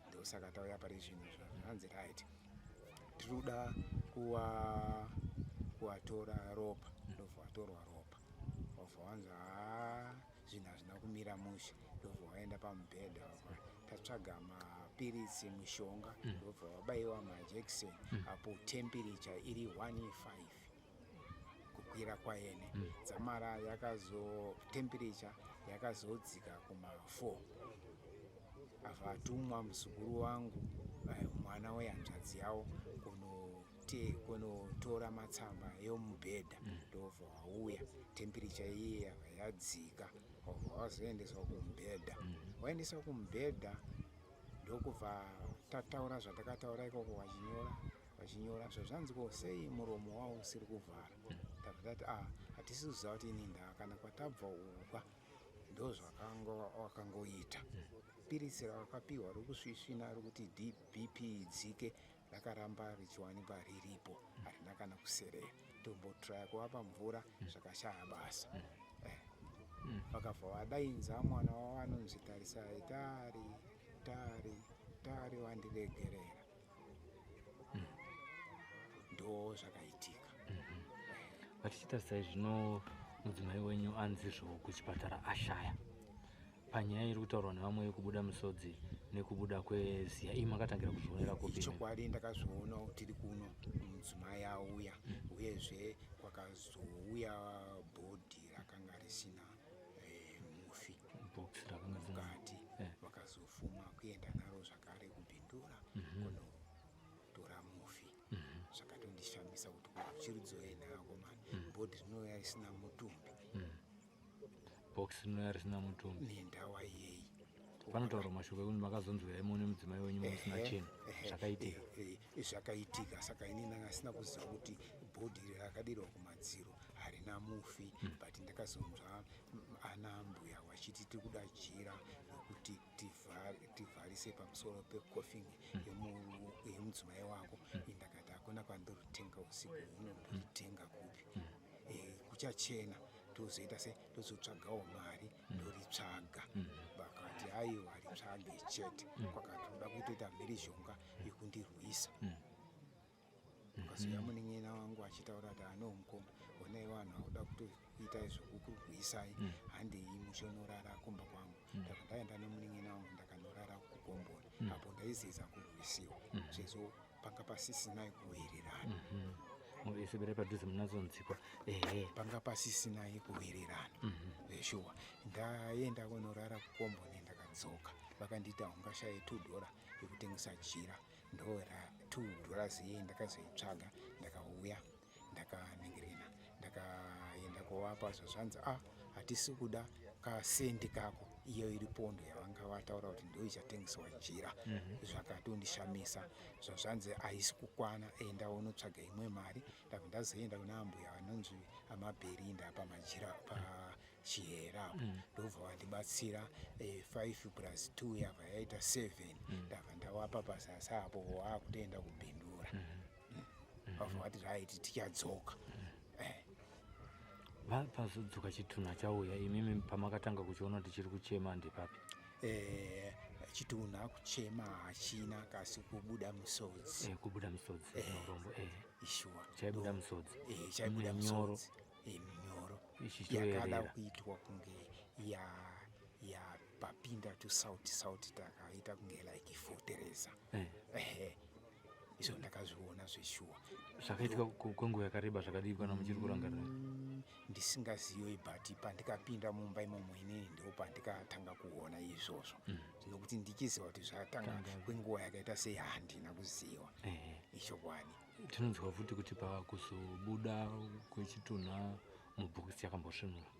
ndosaka tauya pari zvino. Zvanzi right, tiri kuda kuvatora ropa. Ndobva vatorwa ropa, wabva wanzi haa, zvinhu hazvina kumira mushe. Ndobva waenda pamubhedha, wabva tatsvaga mapiritsi, mishonga, ndobva wabayiwa majekiseni apo temperature iri 15 kukwira kwayene. Dzamara yakazo temperature yakazodzika kuma4, abva atumwa muzukuru wangu, mwana wehanzvadzi yavo, kunotora matsamba yomubhedha. Ndobva wauya, temperature iye yabva yadzika, wabva wazoendeswa kumubhedha. Waendeswa kumubhedha, ndokubva tataura zvatakataura ikoko, vachinyora, vachinyora. Zvazvanzi ko sei muromo wavo usiri kuvhara? Tabva tati a hatisi kuziva kuti ini ndaa kana kwatabva ukwa ndozvakangoita. Piritsi ravakapiwa rokusvisvina rokuti BP idzike rakaramba richiwanikwa riripo, harina kana kuserera. Tombotraya kuvapa mvura, zvakashaya basa. Vakabva vadainza mwana wavo anonzi Tarisai. Tari, Tari, Tari, wandiregerera. Ndo zvakaitika. Vatichitarisai zvino, mudzimai wenyu anzizvo kuchipatara ashaya. Panyaya iri kutaurwa nevamwe yekubuda misodzi nekubuda kweziya, ii makatangira kuzvionera kupi? Chokwadi ndakazviona tiri kuno, mudzimai auya. Uyezve kwakazouya body rakanga risina mufi. Box rakanga risina. Mukati. Vakazofuma kuenda naro zvakare kuBindura kunotora mufi. Zvakatondishamisa kuti kuchirudzoi naakomana, body rinouya risina mutumbi. Box rinouya risina mutumbi. Nendawa yei? Panotaurwa mashoko ekuti makazonzwira imo nemudzimai wenyu musina chinhu. Zvakaitika. Zvakaitika. Saka ini ndanga sina kuziva kuti body rakadirwa kumadziro harina mufi, but ndakazonzwa ana mbuya vachiti tiri kuda jira rokuti tivharise pamusoro pecoffin yemudzimai wako. Ndakati hakuna kwandoritenga usiku huno, ndoritenga kupi? Kuchachena tozoita se tozotsvagawo mari, ndoritsvaga. Vakati aiwa, ritsvage chete. Kwakatoda kutoita mhirizhonga yekundirwisa. Ukazouya munin'ina wangu achitaura kuti ano mukoma, onai vanhu vakuda kutoita zvekukurwisai, handei muchonorara kumba kwangu. Ndabva ndaenda nomunin'ina wangu, ndakanorara kuko. kukomboni apo ndaizeza kurwisiwa sezvo panga pasisinai kuwirirana. Isibere padhuze munazonzikwa, ehe. Panga pasisinai kuwirirana zveshuwa. Ndaenda kunorara kukomboni, ndakadzoka vakanditi haungashaye $2 yekutengesa jira. Ndora $2 iye ndakazoitsvaga, ndakauya, ndakaningirina, ndakaenda kuvapa. Zvazvanzi, a hatisi kuda kasendi kako, iyo iri pondo yavanga vataura kuti ndo ichatengeswa jira. Zvakatondishamisa. Zvazvanzi haisi kukwana, enda unotsvaga imwe mari. Ndabva ndazoenda kuna ambuya vanonzi amabherinda pamajira pachihera apo. Ndobva vandibatsira, 5 plus 2 yabva yaita 7. Ndabva ndavapa pazasi apo, waakutoenda kubhindura. Vabva vati right, tichadzoka. Pazodzoka chitunha chauya, imimi pamakatanga kuchiona kuti chiri kuchema ndepapi? Chitunha kuchema hachina, kasi kubuda misodzi. Kubuda misodzi. Urombo. Ishuwa. Chaibuda misodzi. Chaibuda Minyoro. misodzi. Minyoro Ichitoyerera. yakada kuitwa kunge ya yapapinda tusauti sauti takaita kunge like fotereza. Ehe, izvo ndakazviona zveshuwa. Zvakaitika kwenguva yakareba zvakadii, kana muchiri kurangarira? Ndisingazivi, but pandikapinda mumba imomo inini ndo pandikatanga kuona izvozvo. Nokuti ndichiziva kuti zvatanga Tanga. kwenguva yakaita sei, handina kuziva. Ichokwadi. Tinonzwa futi kuti pakuzobuda kwechitunha mubhokisi chakambosvinura.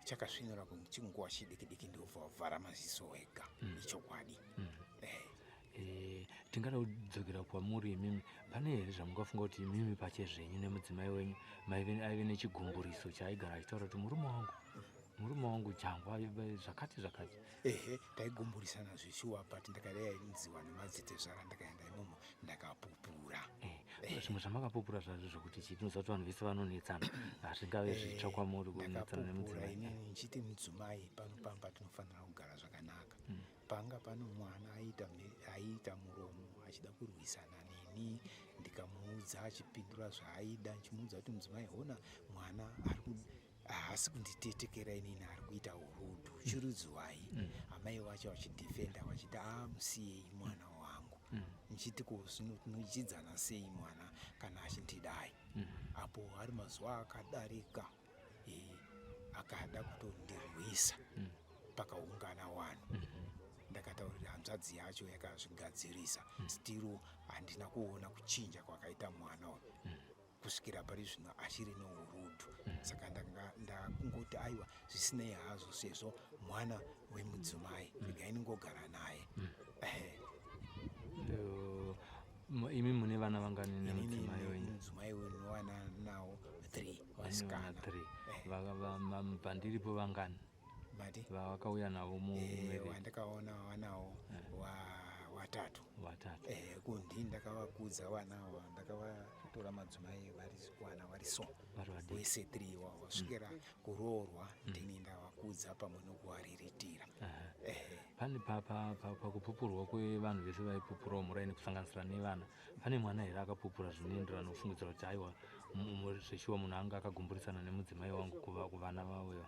Chakasvinura chinguva chidiki diki, ndobva wavhara maziso wega. Ichokwadi. Tingada kudzokera kwamuri imimi. Pane here zvamungafunga kuti imimi pachezvenyu nemudzimai wenyu maive aive nechigumburiso chaaigara achitaura kuti murume wangu, murume wangu Jangwa zvakati zvakati? Ehe, taigumburisana zveshuwa, but ndakadaidziwa nemadzitezvara, ndakaenda imomo ndakapupura. Zvimwe zvamakapupura zvazvo zvokuti chii? Tinoziva kuti vanhu vese vanonetsana, hazvingave zvitsva kwamuri kunetsana Ndakapupura nemudzimai. inini ndichiti mudzimai, pano pamba tinofanira kugara zvakanaka. Panga pano mwana aiita muromo achida kurwisana neni, ndikamuudza achipindura zvaaida, ndichimuudza kuti mudzimai, hona mwana haasi kunditetekera inini, ari kuita urudhu chirudzwai. Amai vacho vachidhifenda vachiti, a musiyei mwana wangu. Ndichiti ko zvino tinojidzana sei mwana kana achindidai? Apo ari mazuva akadarika, akada kutondirwisa. Pakaungana vanhu, ndakataurira hanzvadzi yacho, yakazvigadzirisa. Still handina kuona kuchinja kwakaita mwana uyu. Kusvikira pari zvino achiri neurudhu. Saka ndanga ndakungoti aiwa, zvisinei hazvo, sezvo mwana wemudzimai, regai ndingogara naye. Imi mune vana vangani Inini nemudzimai wenyu? Mudzimai wenyu wana nawo 3 Vane vana vasikana. 3. Vandiripo vangani? Mati? Vavakauya navo mumarriage? Wandakaona wanawo watatu. Watatu. Kundi ndakavakudza vana ava, ndakavatora madzimai vari vana vari so Vari vadiki. wese 3 wavo wasvikira kuroorwa, ndini ndavakudza pamwe nokuwariritira. Pane pakupupurwa kwevanhu vese vaipupurawo muraini, kusanganisira nevana, pane mwana here akapupura zvinoenderana nokufungidzira kuti aiwa, zveshuwa munhu anga akagumburisana nemudzimai wangu kuvana vavoyo?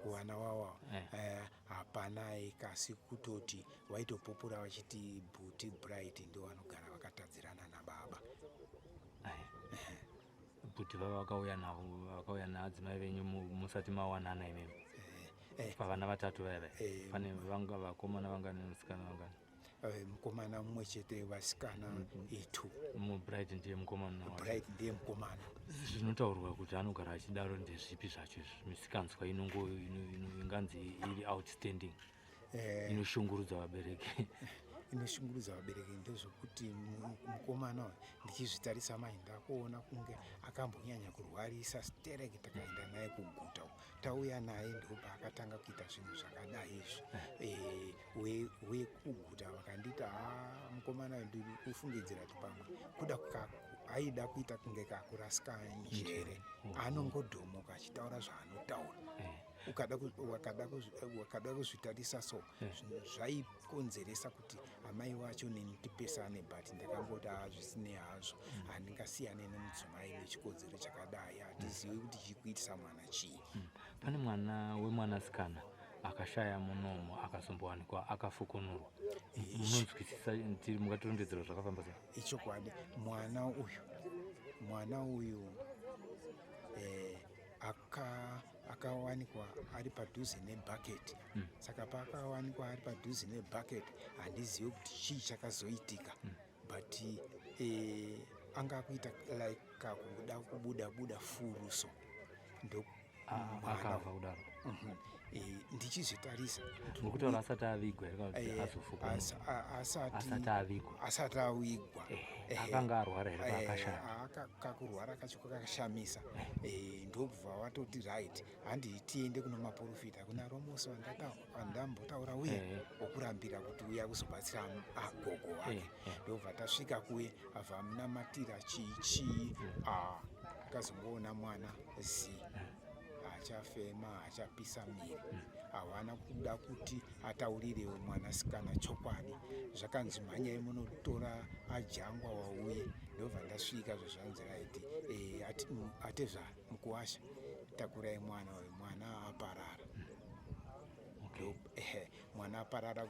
Kuvana wavo? Eh. Hapana, kasi kutoti vaitopupura vachiti bhuti Bright ndo vanogara vakatadzirana nababa. Bhuti vava vakauya navo, vakauya naadzimai venyu musati mawanana imimi? Pavana vatatu vaya vaya, pane vanga vakomana vangani nemusikana vangani? Mukomana mumwe chete, vasikana itu. Bright ndiye mukomana wacho. Bright ndiye mukomana. Zvinotaurwa kuti anogara achidaro ndezvipi zvacho izvi? Misikanzwa inongo inganzi iri outstanding, inoshungurudza vabereki. Inoshungurudza vabereki ndezvekuti mukomana uyu, ndichizvitarisa mai, ndakuona kunge akambonyanya kurwarisa stereki. Takaenda naye kuguta uko, tauya naye ndopaakatanga kuita zvinhu zvakadai izvi. Wekuguta vakanditi, ha, mukomana uyu ndiri kufungidzira kuti pamwe kuda aida kuita kunge kakurasika njere. Anongodhomoka achitaura zvaanotaura. Wakada kuzvitarisa so, zvinhu zvaikonzeresa kuti amai vacho neni tipesane, but ndakangoti hazvisinei hazvo, handingasiyane nemudzimai nechikonzero chakadai. Hatizivi kuti chiri kuitisa mwana chii. Pane mwana wemwanasikana. akashaya munomo akazombowanikwa akafukunurwa. Munonzwisisa tiri mungatirondedzera zvakafamba sei? Ichokwadi mwana uyu mwana uyu eh, aka akawanikwa ari padhuze nebucket mm. Saka paakawanikwa ari padhuze nebucket handizivi kuti chii chakazoitika mm. But eh, anga akuita like kakuda kubuda buda furuso ndo ah, akafa kudaro mhm. eh, ndichizvitarisa mukutaura asati avigwa here kana kuti eh, azofuka asati avigwa asati avigwa eh, akanga arwara here paakashaya kakurwara kacho kakashamisa ndokubva watoti right handii tiende kuno maporofita kuna romosi wandambotaura uye wokurambira kuti uya kuzobatsira agogo wake ndobva tasvika kuye abva amunamatira chii chii akazongoona mwana zi haachafema haachapisa miri hawana kuda kuti ataurirewo mwanasikana chokwadi zvakanzi mhanyai munotora ajangwa wauye ndobva ndasvika zvazvanzi raiti eh, atezvara mukuwasha takurai mwana uyu mwana aparara okay. Mwana aparara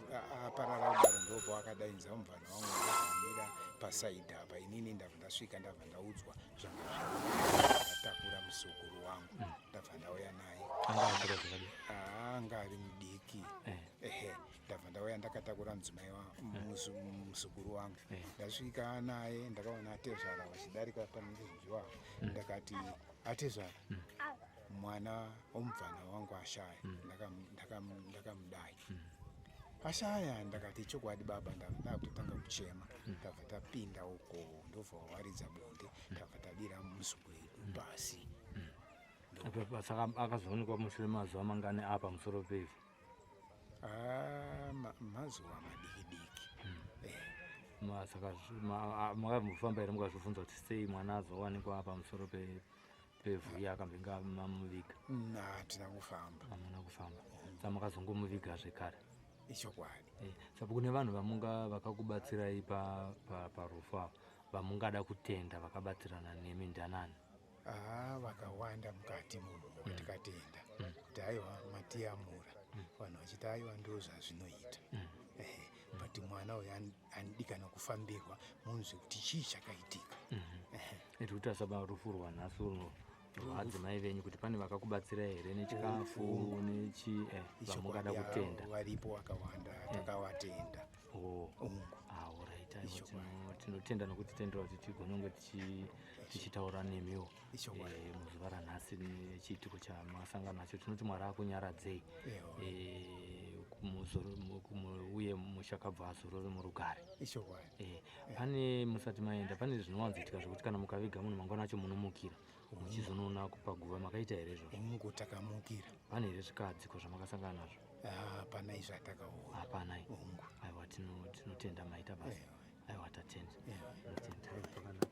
aparara kudaro ndopawakadainza mubvana wangu ndamira pasaidhi apa inini ndabva ndasvika ndabva ndaudzwa zvanga zvatakura muzukuru wangu mm. Ndabva ndauya naye anga ari mudiki eh. Ehe ndabva ndauya ndakatakura mudzimai muzukuru wangu eh. Ndasvika naye ndakaona atezvara vachidarika panezviwa mm. Ndakati atezvara mm. Mwana womubvana wangu ashaya mm. Ndakamudai mm. Ashaya ndakati chokwadi baba ndakutotanga kuchema mm. Ndabva tapinda uko ndobva wawaridza bonde mm. Ndabva tadira muzukuru edu mm. pasi mm. Saka akazoonekwa mushure mazuva mangani apa musoro pevhu? Ah, mazuva madiki diki mm. eh. Saka makambofamba here mukazvibvunza kuti sei mwana azowanikwa pamusoro pevhu iye akambenge mamuviga? Hatina kufamba. Hamuna kufamba. Saka makazongomuviga zvekare? Ichokwadi. Eh, saka kune vanhu vamunga vakakubatsirai parufu ava vamungada kutenda vakabatsirana nemi ndanani? Ah, vakawanda mukati muno mm. Tikatenda mm. Kuti aiwa matiyamura mm. Vanhu vachiti aiwa ndo zvazvinoita mm. Eh, but mwana uyu anodikana kufambirwa munzwe kuti chii chakaitika mm -hmm. Eh. Iri kuti asaba rufu rwanhasi runo rwadzimai venyu kuti pane vakakubatsira here nechikafu nechi eh, vamungada kutenda? Varipo vakawanda eh. Takawatenda. Oh. Alright, tinotenda nokutitendera kuti tigone kunge tichitaura nemiwo eh, muzuva ranhasi nechiitiko chamasangana nacho. Tinoti Mwari akunyaradzei eh, uye mushakabva azorore murugare. Eh, pane musati maenda pane zvinowanzoitika zvekuti kana mukaviga munhu mangwana acho munomukira muchizonoona paguva makaita here izvozvo? Mungu takamukira. Pane here zvikadziko zvamakasangana nazvo? Hapana izvo atakaona. Hapana. Aiwa tinotenda maita basa. Aiwa tatenda. Tinotenda.